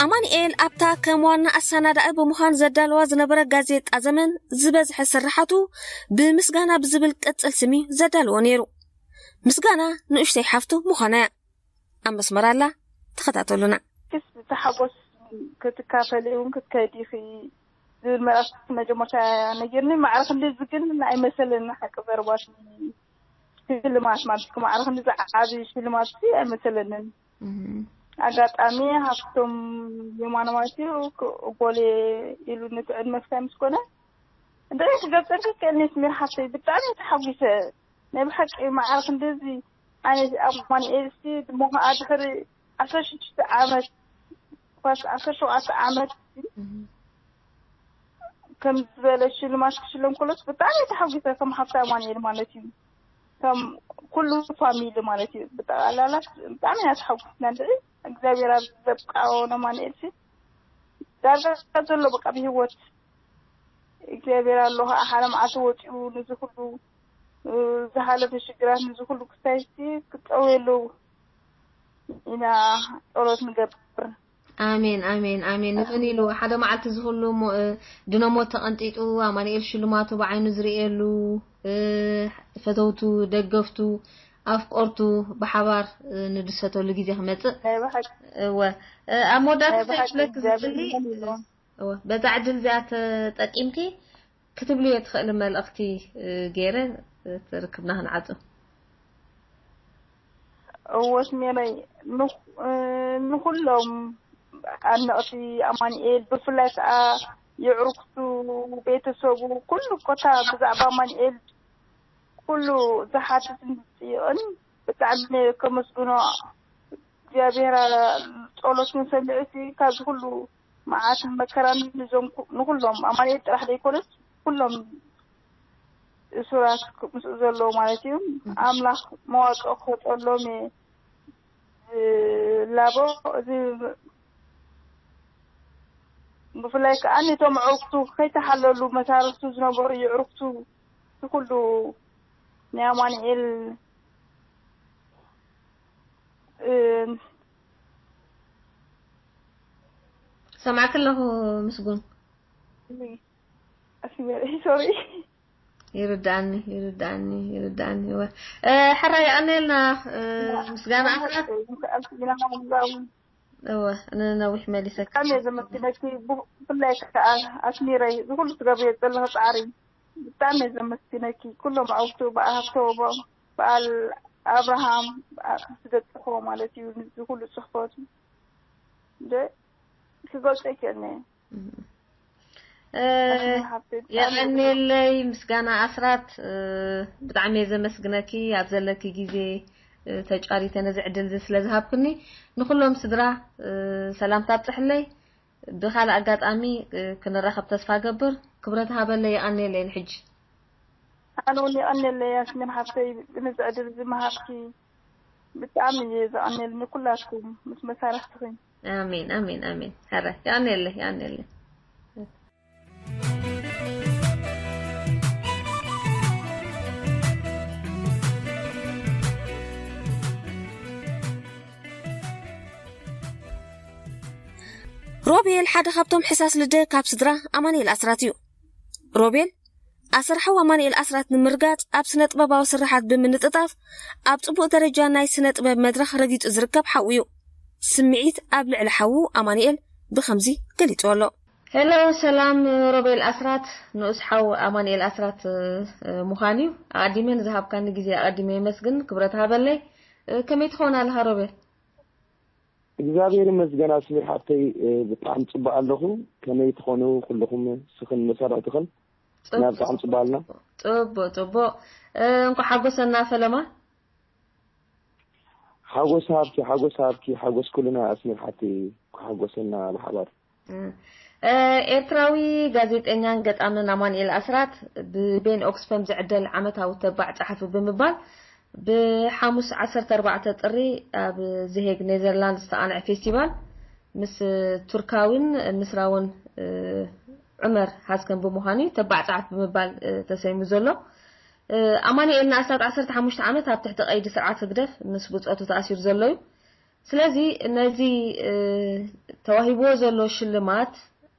ኣማንኤል ኣብታ ከም ዋና ኣሰናዳኢ ብምዃን ዘዳልዋ ዝነበረ ጋዜጣ ዘመን ዝበዝሐ ስርሓቱ ብምስጋና ብዝብል ቅጽል ስም እዩ ዘዳልዎ ነይሩ። ምስጋና ንእሽተይ ሓፍቱ ምዃና እያ። ኣብ መስመር ኣላ፣ ተኸታተሉና። ክስ ተሓጎስ ክትካፈሊ እውን ክትከይዲ ኢኺ ዝብል መልእኽቲ መጀመርታ ነጊርኒ። ማዕረ ክንድዚ ግን ኣይመሰለኒ ሓቂ ዘረባሲ ሽልማት ማለት እዩ። ማዕረ ክንድዚ ዓቢ ሽልማት ሲ ኣይመሰለንን። ኣጋጣሚ ሃፍቶም የማነ ማለት እዩ ጎሌ ኢሉ ነቲ ዕድመ ክሳይ ምስ ኮነ እንታይ ክገብፀልኪ ክእልኒ ስሚር ሓፍተይ ብጣዕሚ ተሓጒሰ ናይ ብሓቂ ማዕረ ክንድዚ ኣነ ኣማኑኤል ሲ ድሞ ከዓ ድሕሪ ዓሰርተ ሽዱሽተ ዓመት ኳስ ዓሰርተ ሸውዓተ ዓመት ከም ዝበለ ሽልማት ክሽለም ከሎስ ብጣዕሚ ተሓጒሰ ከም ሓፍቲ ኣማኑኤል ማለት እዩ ከም ኩሉ ፋሚሊ ማለት እዩ ብጠቃላላ ብጣዕሚ ኢና ተሓጒስና ንርኢ እግዚኣብሔር ኣብ ዘብቃዎ ነማኑኤል ሲ ዳርጋ ዘሎ በቃ ብሂወት እግዚኣብሔር ኣሎ ከዓ ሓደ መዓልቲ ወፂኡ ንዚ ኩሉ ዝሓለፈ ሽግራት ንዚ ኩሉ ክስታይ ሲ ክፀውየ ኣለዎ ኢና ጸሎት ንገብር። ኣሜን፣ ኣሜን፣ ኣሜን። ንመን ኢሉ ሓደ መዓልቲ ዝኽሉ እሞ፣ እ፣ ድነሞት ተቐንጢጡ፣ ኣማኑኤል ሽልማቱ ብዓይኑ ዝርእየሉ፣ እ፣ ፈተውቱ፣ ደገፍቱ፣ ኣፍቀርቱ ብሓባር፣ እ፣ ንድሰተሉ ግዜ ክመጽእ። ናይ ብሓቂ። እወ። እ፣ ኣብ መወዳእታ ናይ ብሓቂ ክብለኪ እግዚኣብሔር ዝደሊ፣ ይመስገን። እወ፣ በዛ ዕድል እዚኣ ተጠቂምኪ ክትብልዮ ትኽእሊ መልእኽቲ፣ እ፣ ገይረ፣ እ፣ ርክብና ክንዓጹ። እወ፣ ስሜረይ፣ ንኹ-፣ እ፣ ንኹሎም ኣድነቕቲ ኣማኑኤል፣ ብፍላይ ከኣ የዕሩኽቱ፣ ቤተሰቡ፣ ኩሉ ኮታ ብዛዕባ ኣማኑኤል ኩሉ ዝሓትትን ዝጽይቕን ብጣዕሚ ከመስግኖ እግዚኣብሔር ጸሎትን ሰሚዑ፣ ካብዚ ኩሉ መዓትን መከራን ንዞም ኩ-፣ ንኩሎም ኣማኑኤል ጥራሕ ዘይኮነስ ኩሎም እሱራት ምስኡ ዘለዉ ማለት እዩ። ኣምላኽ መዋጽኦ ክፈጠሎም እየ ዝላቦ። እዚ ብፍላይ ከኣ ነቶም ኣዕሩኽቱ ከይተሓለሉ መሳርኽቱ ዝነበሩ የዕሩኽቱ፣ ንኩሉ ናይ ኣማኑኤል፣ እ፣ ሰማዕኪ ኣለኹ ምስጉን። ኣስሜረይ፣ ሶሪ። ይርዳእኒ፣ ይርዳእኒ፣ ይርዳእኒ። እወ። እ፣ ሕራይ የቐንየልና፣ እ፣ ምስጋና ኣስራት። እወ፣ ንነዊሕ መሊሰኪ። ብጣዕሚ እየ ዘመስግነኪ፣ ብፍላይ ከኣ ኣስሚረይ፣ እዚ ኩሉ ትገብርዮ ዘለኺ ጻዕሪ ብጣዕሚ እየ ዘመስግነኪ። ኩሎም ኣዕሩኽቱ፣ በዓል ሃብተወቦ፣ በዓል ኣብርሃም፣ በዓል ዝገጽኽዎ ማለት እዩ፣ እዚ ኩሉ ጽሕፈቱ እንደ ክገልጾ ኣይክእልን እየ። እ፣ የቐንየለይ ምስጋና ኣስራት፣ እ፣ ብጣዕሚ እየ ዘመስግነኪ ኣብ ዘለኪ ግዜ፣ እ፣ ተጫሪተ ነዚ ዕድል እዚ ስለ ዝሃብክኒ። ንኹሎም ስድራ፣ እ፣ ሰላምታ ኣብጽሕለይ። ብኻልእ ኣጋጣሚ፣ እ፣ ክንራኸብ ተስፋ ገብር። ክብረት ሃበለይ፣ የቐንየለይ ንሕጂ። ኣነ እውን የቐንየለይ ያስሚን ሓፍተይ፣ ነዚ ዕድል እዚ ምሃብኪ ብጣዕሚ እየ ዘቐንየልኒ ኩላትኩም ምስ መሳርሕትኺ። ኣሜን፣ ኣሜን፣ ኣሜን። ሕራይ፣ የቐንየለይ፣ የቐንየለይ። ሮቤል ሓደ ካብቶም ሕሳስ ልደ ካብ ስድራ ኣማኑኤል ኣስራት እዩ። ሮቤል ኣሰር ሓው ኣማኑኤል ኣስራት ንምርጋጽ ኣብ ስነ ጥበባዊ ስርሓት ብምንጥጣፍ ኣብ ጽቡቕ ደረጃ ናይ ስነ ጥበብ መድረኽ ረጊጹ ዝርከብ ሓው እዩ። ስምዒት ኣብ ልዕሊ ሓዉ ኣማኑኤል ብኸምዚ ገሊጽዎ ኣሎ። ሄሎ ሰላም ሮቤል ኣስራት ንኡስ ሓው ኣማኑኤል ኣስራት እ፣ ምዃን እዩ። ኣቐዲመ ንዝሃብካኒ ግዜ ኣቐዲመ የመስግን። ክብረት ሃበለይ። እ፣ ከመይ ትኸውን ኣለኻ ሮቤል? እግዚኣብሔር ይመስገን ኣስሚር ሓፍተይ፣ እ፣ ብጣዕሚ ጽቡቅ ኣለኹ። ከመይ ትኾኑ ኩልኹም ስኽን መሰረትኽን? ናብ ብጣዕሚ ጽቡቅ ኣልና። ጽቡቅ ጽቡቅ። እ፣ እንኳዕ ሓጎሰና ፈለማ። ሓጎስ ሃብኪ፣ ሓጎስ ሃብኪ፣ ሓጎስ ኩልና ኣስሚር ሓፍተይ፣ እንኳዕ ሓጎሰና ብሓባር። እ፣ ኤርትራዊ ጋዜጠኛን ገጣምን ኣማኑኤል ኣስራት ብቤን ኦክስፈም ዝዕደል ዓመታዊ ተባዕ ጸሓፊ ብምባል ብሓሙስ ዓሰርተ ኣርባዕተ ጥሪ ኣብ ዘሄግ ኔዘርላንድስ ዝተቓንዐ ፌስቲቫል ምስ ቱርካዊን ምስራውን ዑመር ሃዝከን ብምዃኑ እዩ ተባዕ ጸሓፊ ብምባል ተሰይሙ ዘሎ። ኣማኑኤል ንኣስታት ዓሰርተ ሓሙሽተ ዓመት ኣብ ትሕቲ ቀይዲ ስርዓት ህግደፍ ምስ ብጾቱ ተኣሲሩ ዘሎ እዩ። ስለዚ ነዚ ተዋሂብዎ ዘሎ ሽልማት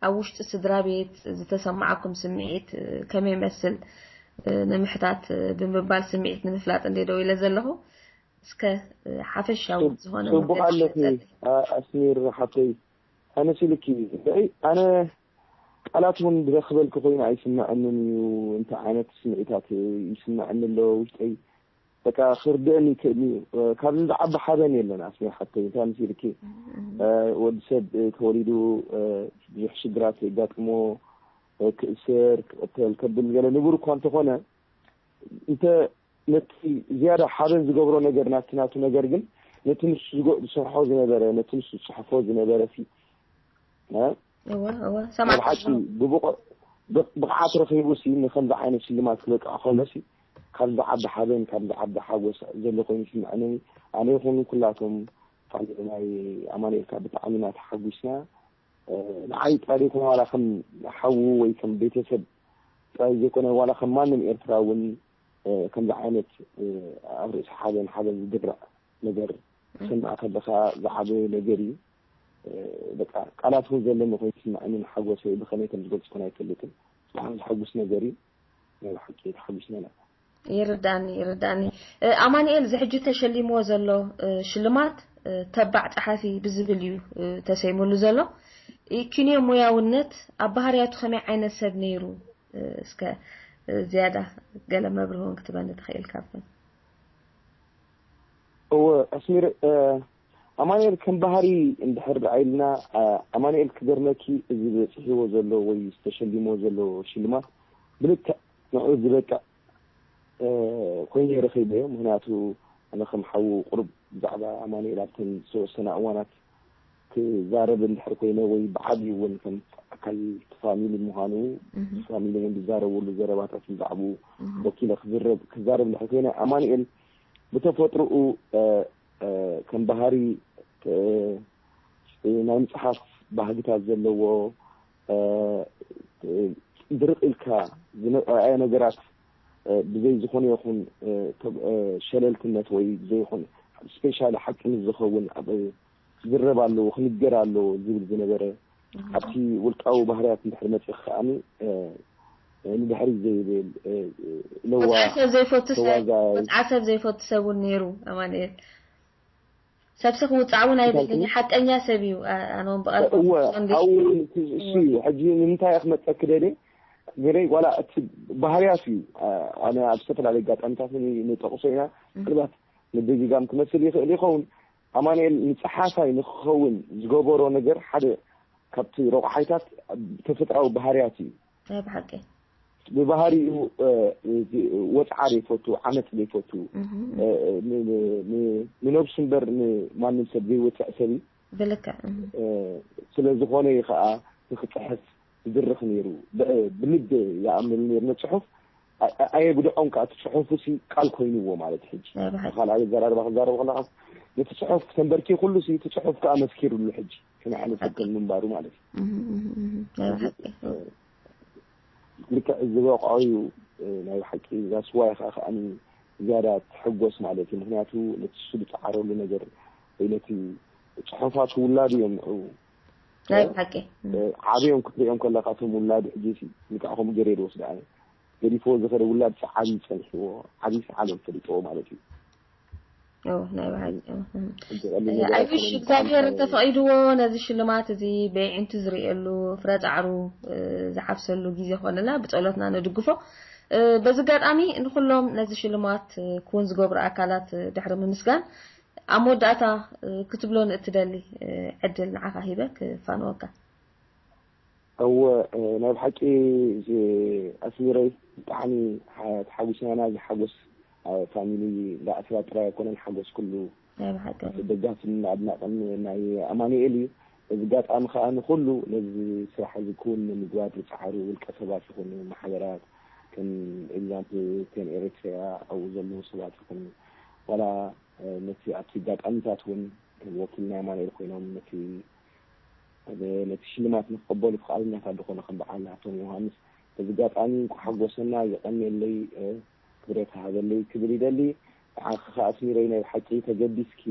ኣብ ውሽጢ ስድራ ቤት ዝተሰማዓኩም ስምዒት ከመይ ይመስል ንምሕታት ብምባል ስምዒት ንምፍላጥ እንደ ደው ኢለ ዘለኹ። እስከ ሓፈሻዊ ዝኾነ ጽቡቕ ኣለኺ ኣስሚር ሓፍተይ። ኣነ ሲልኪ ኣነ ቃላት እውን ዝረኽበልኪ ኮይኑ ኣይስምዐንን እዩ። እንታይ ዓይነት ስምዒታት ይስምዐኒ ኣሎ ውሽጠይ በቃ ክርድእን ይክእል እዩ። ካብዚ ዝዓቢ ሓበን የለን ኣስሚር ሓፍተይ። እንታይ መሲልኪ ወዲ ሰብ ተወሊዱ ብዙሕ ሽግራት የጋጥሞ ክእሰር ክቅተል ከብል ገለ ንቡር እኳ እንተኾነ እንተ ነቲ ዝያዳ ሓበን ዝገብሮ ነገር ናብቲ ናቱ ነገር ግን ነቲ ንሱ ዝጎ- ዝሰርሖ ዝነበረ ነቲ ንሱ ዝፅሕፎ ዝነበረ ሲ እ? እወ እወ ሰማዕካ ብሓቂ ኣለኹ። ብብቑዕ ብቕ- ብቕዓት ረኺቡ ሲ ንከምዚ ዓይነት ሽልማት ክበቅዕ ከሎ ሲ ካብ ዝዓቢ ሓበን ካብ ዝዓቢ ሓጎስ ዘሎ ኮይኑ ይስምዐኒ። ኣነ ይኹን ኩላቶም ፋሚሊ ናይ ኣማኑኤል ከዓ ብጣዕሚ ኢና ተሓጒስና። ንዓይ ጥራይ ዘይኮነ ዋላ ከም ሓዉ ወይ ከም ቤተሰብ ጥራይ ዘይኮነ ዋላ ከም ማንም ኤርትራ እውን ከምዚ ዓይነት ኣብ ርእሲ ሓበን ሓበን ዝድራዕ ነገር ክሰምዕ ከለኻ ዝዓበየ ነገር እዩ። በቃ ቃላት እውን ዘለኒ ኮይኑ ይስምዓኒ። ሓጎሰይ ብኸመይ ከም ዝገልጾ ኣይፈልጥን። ብጣዕሚ ዘሐጉስ ነገር እዩ። ናይ ብሓቂ ተሓጒስና ኢና። ይርዳኒ፣ ይርዳኒ። ኣማኑኤል፣ እዚ ሕጂ ተሸሊምዎ ዘሎ ሽልማት ተባዕ ጸሓፊ ብዝብል እዩ ተሰይሙሉ ዘሎ። ኪንዮ ሞያውነት ኣብ ባህርያቱ ከመይ ዓይነት ሰብ ነይሩ? እስከ ዝያዳ ገለ መብርህ እውን ክትበኒ ትኽእል ካብቶም። እወ፣ ኣስሚረ፣ ኣማኑኤል ከም ባህሪ እንድሕር ደኣ ኢልና፣ ኣማኑኤል ክገርመኪ፣ እዚ በጺሕዎ ዘሎ ወይ ዝተሸሊምዎ ዘሎ ሽልማት ብልክዕ ንዕኡ ዝበቅዕ ኮይኑ ረኺበዮ። ምኽንያቱ ኣነ ከም ሓዉ ቁሩብ ብዛዕባ ኣማኑኤል ኣብተን ዝተወሰና እዋናት ክዛረብ እንድሕር ኮይነ ወይ ብዓብዩ እውን ከም ኣካል እቲ ፋሚሊ ምዃኑ፣ ፋሚሊ እውን ዝዛረብሉ ዘረባታት ብዛዕባኡ ወኪለ ክዝረብ፣ ክዛረብ እንድሕር ኮይነ፣ ኣማኑኤል ብተፈጥሮኡ ከም ባህሪ ናይ ምጽሓፍ ባህግታት ዘለዎ፣ ድርቕ ኢልካ ዝነብዐ ነገራት ብዘይ ዝኾነ ይኹን ሸለልትነት ወይ ብዘይ ይኹን ስፔሻሊ ሓቂ ምስ ዝኸውን ኣብ ክዝረብ ኣለዎ፣ ክንገር ኣለዎ ዝብል ዝነበረ፣ ኣብቲ ውልቃዊ ባህርያት እንድሕር መጺእካ ከኣ ንድሕሪት ዘይብል፣ ለዋህ፣ ወጽዓ ሰብ ዘይፈቱ ሰብ ተዋዛይ። ወጽዓ ሰብ ዘይፈቱ ሰብ እውን ነይሩ ኣማኑኤል። ሰብሲ ክውጻዕ እውን ኣይደልን እዩ። ሓቀኛ ሰብ እዩ። ኣነ እውን ብቐረባ እወ፣ ኣብኡ እሱ እዩ። ሕጂ ንምንታይ እየ ክመጸኪ ደልየ? ገለይ ዋላ እቲ ባህርያት እዩ። ኣነ ኣብ ዝተፈላለዩ ኣጋጣሚታት ንጠቕሶ ኢና። ምናልባት ምድግጋም ክመስል ይኽእል ይኸውን። ኣማኑኤል ንጸሓፋይ ንክኸውን ዝገበሮ ነገር ሓደ ካብቲ ረቋሓይታት ተፈጥራዊ ባህርያት እዩ። ናይ ብሓቂ። ብባህሪኡ ወጽዓ ዘይፈቱ፣ ዓመጽ ዘይፈቱ፣ ንነብሱ እምበር ንማንም ሰብ ዘይወጽዕ ሰብ እዩ። ብልክዕ። ስለ ዝኾነ እዩ ከዓ ንክጽሕፍ ዝድርኽ ነይሩ። ብልቢ ይኣምነሉ ነይሩ። ንፅሑፍ ኣየጉድዖን ከዓ እቲ ፅሑፉ ሲ ቃል ኮይንዎ ማለት ሕጂ ብካልኣይ ኣዘራርባ ክዛረብ ከለካ ነቲ ፅሑፍ ተንበርኪ ኩሉ ሲ እቲ ፅሑፍ ከዓ መስኪሩሉ ሕጂ ከመይ ዓይነት ሰብ ከም ምንባሩ ማለት እዩ። ልክዕ ዝበቕዖ እዩ። ናይ ብሓቂ that's why ከዓ ከዓኒ ዝያዳ ትሕጎስ ማለት እዩ። ምክንያቱ ነቲ እሱ ዝፀዓረሉ ነገር ወይ ነቲ ፅሑፋት ውላድ እዮም ንዑ ናይ ብሓቂ ዓብዮም ክትሪኦም ከለካ እቶም ውላድ ሕጂ ልክዕ ከምኡ ገይረ ይወስዳ ገዲፍዎ ዝኸደ ውላድ ዓብዪ ፀኒሕዎ ዓብዪ ሰዓሎም ፈሊጥዎ ማለት እዩ። ናይ ብሓቂ ኣይሽ እግዚኣብሔር እንተፈቒድዎ ነዚ ሽልማት እዚ በይዕንቱ ዝርእየሉ ፍረ ፃዕሩ ዝሓፍሰሉ ግዜ ኮነና ብፀሎትና ንድግፎ። በዚ ኣጋጣሚ ንኩሎም ነዚ ሽልማት ክውን ዝገብሩ ኣካላት ድሕሪ ምምስጋን ኣብ መወዳእታ ክትብሎ ንእትደሊ ዕድል ንዓኻ ሂበ ክፋነወካ። እወ ናይ ብሓቂ ኣስሚረይ ብጣዕሚ ተሓጒስና ኢና። እዚ ሓጎስ ፋሚሊ እንዳ ኣስራ ጥራይ ኣይኮነን ሓጎስ ኩሉ ደጋፍን ኣድናቕን ናይ ኣማኑኤል እዩ። እዚ ኣጋጣሚ ከዓ ንኩሉ ነዚ ስራሕ እዚ ክውን ንምግባር ዝፀዓሩ ውልቀ ሰባት ይኹኑ ማሕበራት ከም ኤግዛምፕል ቴን ኤሪትሪያ ኣብኡ ዘለዉ ሰባት ይኹኑ ዋላ ነቲ ኣብቲ ኣጋጣሚታት እውን ወኪል ናይ ኣማኑኤል ኮይኖም ነቲ ነቲ ሽልማት ንክቐበሉ ፍቓደኛታት ዝኾነ ከም በዓል ሃብቶም ዮሃንስ በዚ ኣጋጣሚ እንኳዕ ሓጎሰና የቐንየለይ ክብረት ሃበለይ ክብል ይደሊ። ንዓኺ ከዓ ኣስሚረይ ናይ ብሓቂ ተገዲስኪ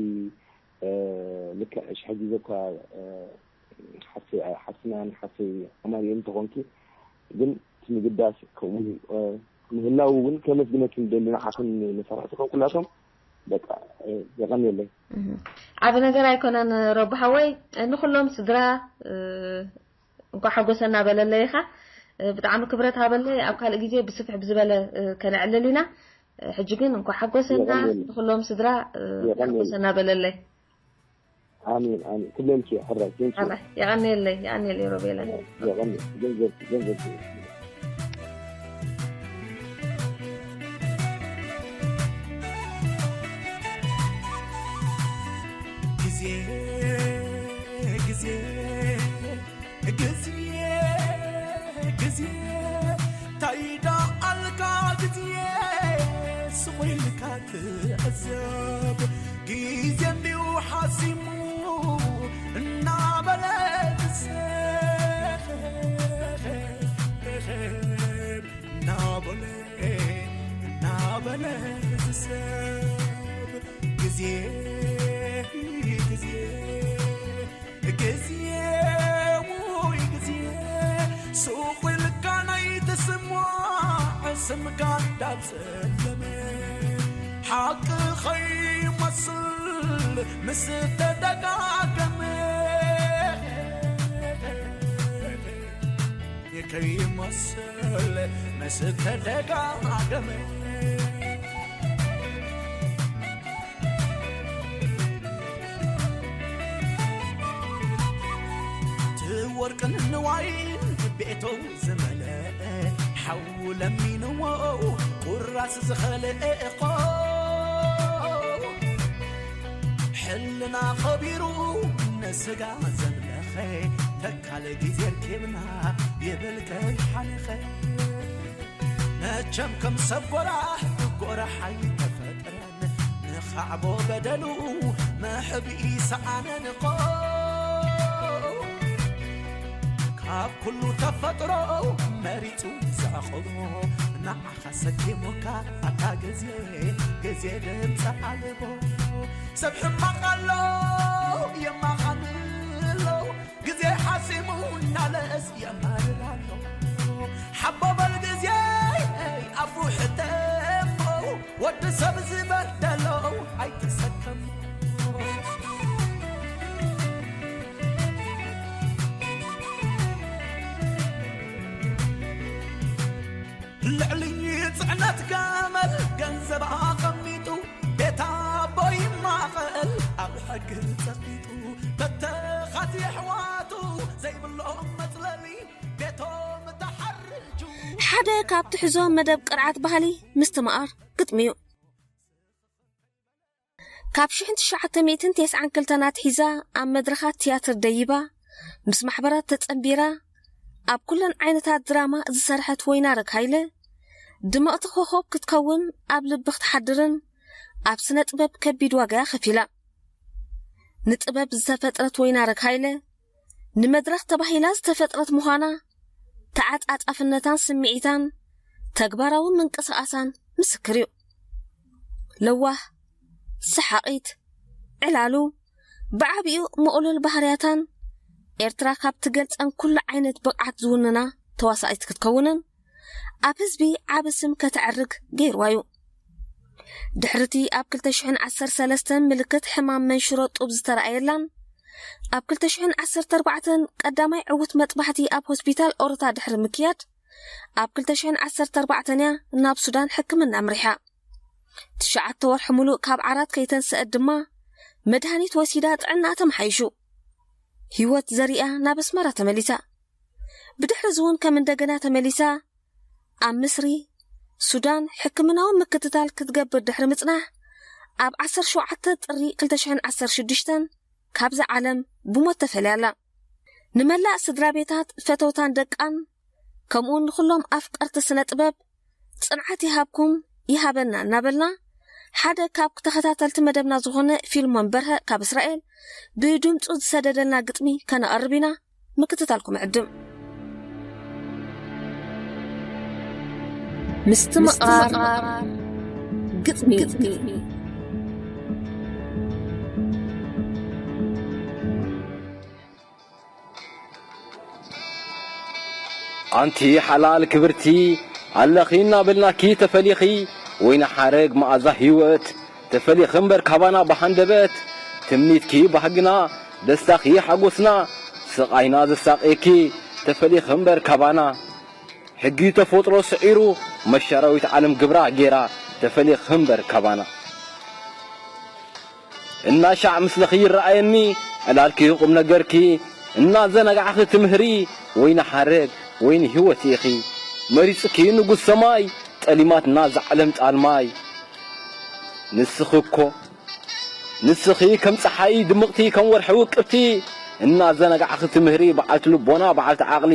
ልክዕ ሽሕ ግዜ እኳ ሓፍትናን ሓፍተይ ኣማኑኤል እንተኾንኪ ግን እቲ ምግዳስ ከምኡ ምህላው እውን ከመስግነኪ ንደሊ ንዓኽን ንመሳርሕትኽን ኩላቶም በቃ የቐንየለይ። ዓቢ ነገር ኣይኮነን ረቡ ሓወይ ንኩሎም ስድራ እንኳ ሓጎሰና በለለይ ኢኻ። ብጣዕሚ ክብረት ሃበለይ ኣብ ካልእ ግዜ ብስፍሕ ብዝበለ ከነዕልል ኢና። ሕጂ ግን እንኳ ሓጎሰና ንኩሎም ስድራ ሓጎሰና በለለይ። ኣሜን ኣሜን ክብለልኪ ሕራይ ቴንኪ የቐንየለይ የቐንየለይ ሮቤላ። የቐንየ ገንዘብ ገንዘብ ግዜ ግዜ ግዜ ግዜ ታይዳ ኣልካ ግዜ ስቑ ኢልካ ትዕዘብ ግዜ እንዲዩ ሓሲሙ እናበለ ዝሰብ እናበለ እናበለ ዝሰብ ግዜ ግዜ ውይ ግዜ ሱቕ ኢልካ ናይ ተስማዕ ስምካ እንዳጸለመ ሓቂ ኸይመስል ምስ ተደጋገመ ከይመስል ምስ ተደጋገመ ትወርቅን ንዋይን ቤቶ ዝመለአ ሓው ለሚንዎ ቁራስ ዝኸልአ እኮ ሕልና ኸቢሩ ንስጋ ዘምለኸ ተካለ ግዜ ርኬብና ይብል ከይሓለኸ መቸም ከም ሰብ ጎራሕ ጎራሕ ኣይተፈጥረን ንኻዕቦ በደሉ መሕብኢ ሰኣነን እኮ ካብ ኩሉ ተፈጥሮ መሪጹ ዘዕቕቦ ንዓኻ ሰኪሙካ ኣታ ግዜ ግዜ ድምፂ ኣልቦ ሰብ ሕማቕ ኣሎ የማኻን ኣሎ ግዜ ሓሲሙ እናለስ የማርር ኣሎ ሓቦ በል ግዜ ኣፉ ሕተሞ ወዲ ሰብ ዝበደሎ ኣይተሰከሞ ልዕሊ ጽዕነት ገመል ገንዘብ ኣቐሚጡ ቤት ኣቦ ይማቐል ኣብ ሕጊ ጸቂጡ በተኻት የሕዋቱ ዘይብሎም መጽለሊ ቤቶም ተሓርጁ ሓደ ካብ ትሕዞ መደብ ቅርዓት ባህሊ ምስትምቓር ግጥሚ እዩ። ካብ ሽሕን ትሽዓተ ሚእትን ተስዓን ክልተን ኣትሒዛ ኣብ መድረኻት ትያትር ደይባ፣ ምስ ማሕበራት ተጸንቢራ፣ ኣብ ኩለን ዓይነታት ድራማ ዝሰርሐት ወይናረግ ሃይለ፣ ድምቕቲ ኮኾብ ክትከውን ኣብ ልቢ ክትሓድርን ኣብ ስነ ጥበብ ከቢድ ዋጋ እያ ከፊላ። ንጥበብ ዝተፈጥረት ወይናረግ ሃይለ፣ ንመድረኽ ተባሂላ ዝተፈጥረት ምዃና፣ ተዓጻጻፍነታን ስምዒታን ተግባራዊ ምንቅስቓሳን ምስክር እዩ። ለዋህ፣ ሰሓቒት፣ ዕላሉ፣ ብዓቢኡ ምቕሉል ባህርያታን ኤርትራ ካብ ትገልጸን ኩሉ ዓይነት ብቕዓት ዝውንና ተዋሳኢት ክትከውንን ኣብ ህዝቢ ዓቢ ስም ከተዕርግ ገይርዋ እዩ። ድሕሪቲ ኣብ ክልተ ሽሕን ዓሰርተ ሰለስተን ምልክት ሕማም መንሽሮ ጡብ ዝተረኣየላን ኣብ ክልተ ሽሕን ዓሰርተ ኣርባዕተን ቀዳማይ ዕዉት መጥባሕቲ ኣብ ሆስፒታል ኦሮታ ድሕሪ ምክያድ ኣብ ክልተ ሽሕን ዓሰርተ ኣርባዕተን እያ ናብ ሱዳን ሕክምና ኣምሪሓ። ትሽዓተ ወርሒ ሙሉእ ካብ ዓራት ከይተንሰአት ድማ መድሃኒት ወሲዳ ጥዕና ተመሓይሹ። ህይወት ዘሪኣ ናብ ኣስመራ ተመሊሳ። ብድሕሪ እዚ እውን ከም እንደገና ተመሊሳ ኣብ ምስሪ፣ ሱዳን ሕክምናዊ ምክትታል ክትገብር ድሕሪ ምጽናሕ ኣብ ዓሰርተ ሸውዓተ ጥሪ ክልተ ሽሕን ዓሰርተ ሽዱሽተን ካብዛ ዓለም ብሞት ተፈልያ ኣላ። ንመላእ ስድራ ቤታት፣ ፈተውታን ደቃን ከምኡውን ንኹሎም ኣፍቀርቲ ስነ ጥበብ ጽንዓት ይሃብኩም ይሃበና እናበልና ሓደ ካብ ተኸታተልቲ መደብና ዝኾነ ፊልሞን በርሀ ካብ እስራኤል ብድምፁ ዝሰደደልና ግጥሚ ከነቐርብ ኢና። ምክትታልኩም ዕድም። ምስትምቓር ግጥሚ። ኣንቲ ሓላል ክብርቲ ኣለኺ እናበልናኪ ተፈሊኺ ወይኒ ሓረግ መኣዛ ህይወት ተፈሊኺ እምበር ካባና ብሃንደበት ትምኒትኪ ባህግና ደስታኺ ሓጎስና ስቓይና ዘሳቕየኪ ተፈሊኺ እምበር ካባና ሕጊ ተፈጥሮ ስዒሩ መሻራዊት ዓለም ግብራ ጌራ ተፈሊኺ እምበር ካባና እናሻዕ ምስልኺ ይረኣየኒ ዕላልኪ ቁም ነገርኪ እናዘነጋዕኺ ትምህሪ ወይኒ ሓረግ ወይኒ ህይወት ኢኺ መሪጽኪ ንጉስ ሰማይ ጠሊማትና እዛ ዓለም ጻልማይ ንስኺ እኮ ንስኺ ከም ጸሓይ ድምቕቲ ከም ወርሒ ውቅብቲ እናዘነጋዕኺ ትምህሪ በዓልቲ ልቦና በዓልቲ ዓቕሊ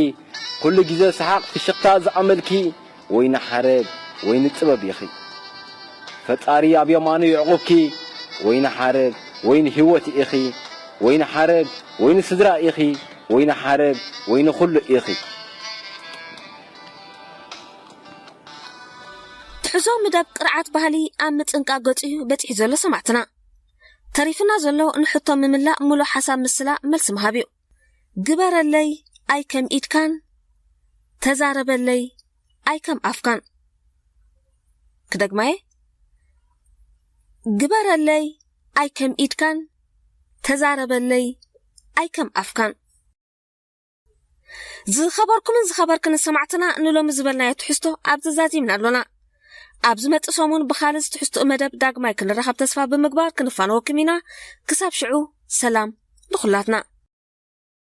ኩሉ ግዜ ሰሓቕ ፍሽኽታ ዝኣመልኪ ወይኒ ሓረግ ወይኒ ጥበብ ኢኺ። ፈጣሪ ኣብ የማኑ የዕቑብኪ። ወይኒ ሓረግ ወይኒ ህይወት ኢኺ። ወይኒ ሓረግ ወይኒ ስድራ ኢኺ። ወይኒ ሓረግ ወይኒ ኩሉ ኢኺ። ትሕዞ ምደብ ቅርዓት ባህሊ ኣብ ምጽንቃ ገጹ እዩ በጺሑ ዘሎ ሰማዕትና። ተሪፍና ዘሎ ንሕቶ ምምላእ፣ ሙሉእ ሓሳብ ምስላ፣ መልሲ ምሃብ እዩ። ግበረለይ ኣይ ከም ኢድካን፣ ተዛረበለይ ኣይ ከም ኣፍካን። ክደግማየ፣ ግበረለይ ኣይ ከም ኢድካን፣ ተዛረበለይ ኣይ ከም ኣፍካን። ዝኸበርኩምን ዝኸበርክን ሰማዕትና፣ ንሎሚ ዝበልናዮ ትሕዝቶ ኣብዚ ዛዚምና ኣሎና። ኣብ ዝመጽእ ሰሙን ብኻልእ ዝትሕዝትኡ መደብ ዳግማይ ክንራኸብ ተስፋ ብምግባር ክንፋነወኩም ኢና። ክሳብ ሽዑ ሰላም ንኹላትና።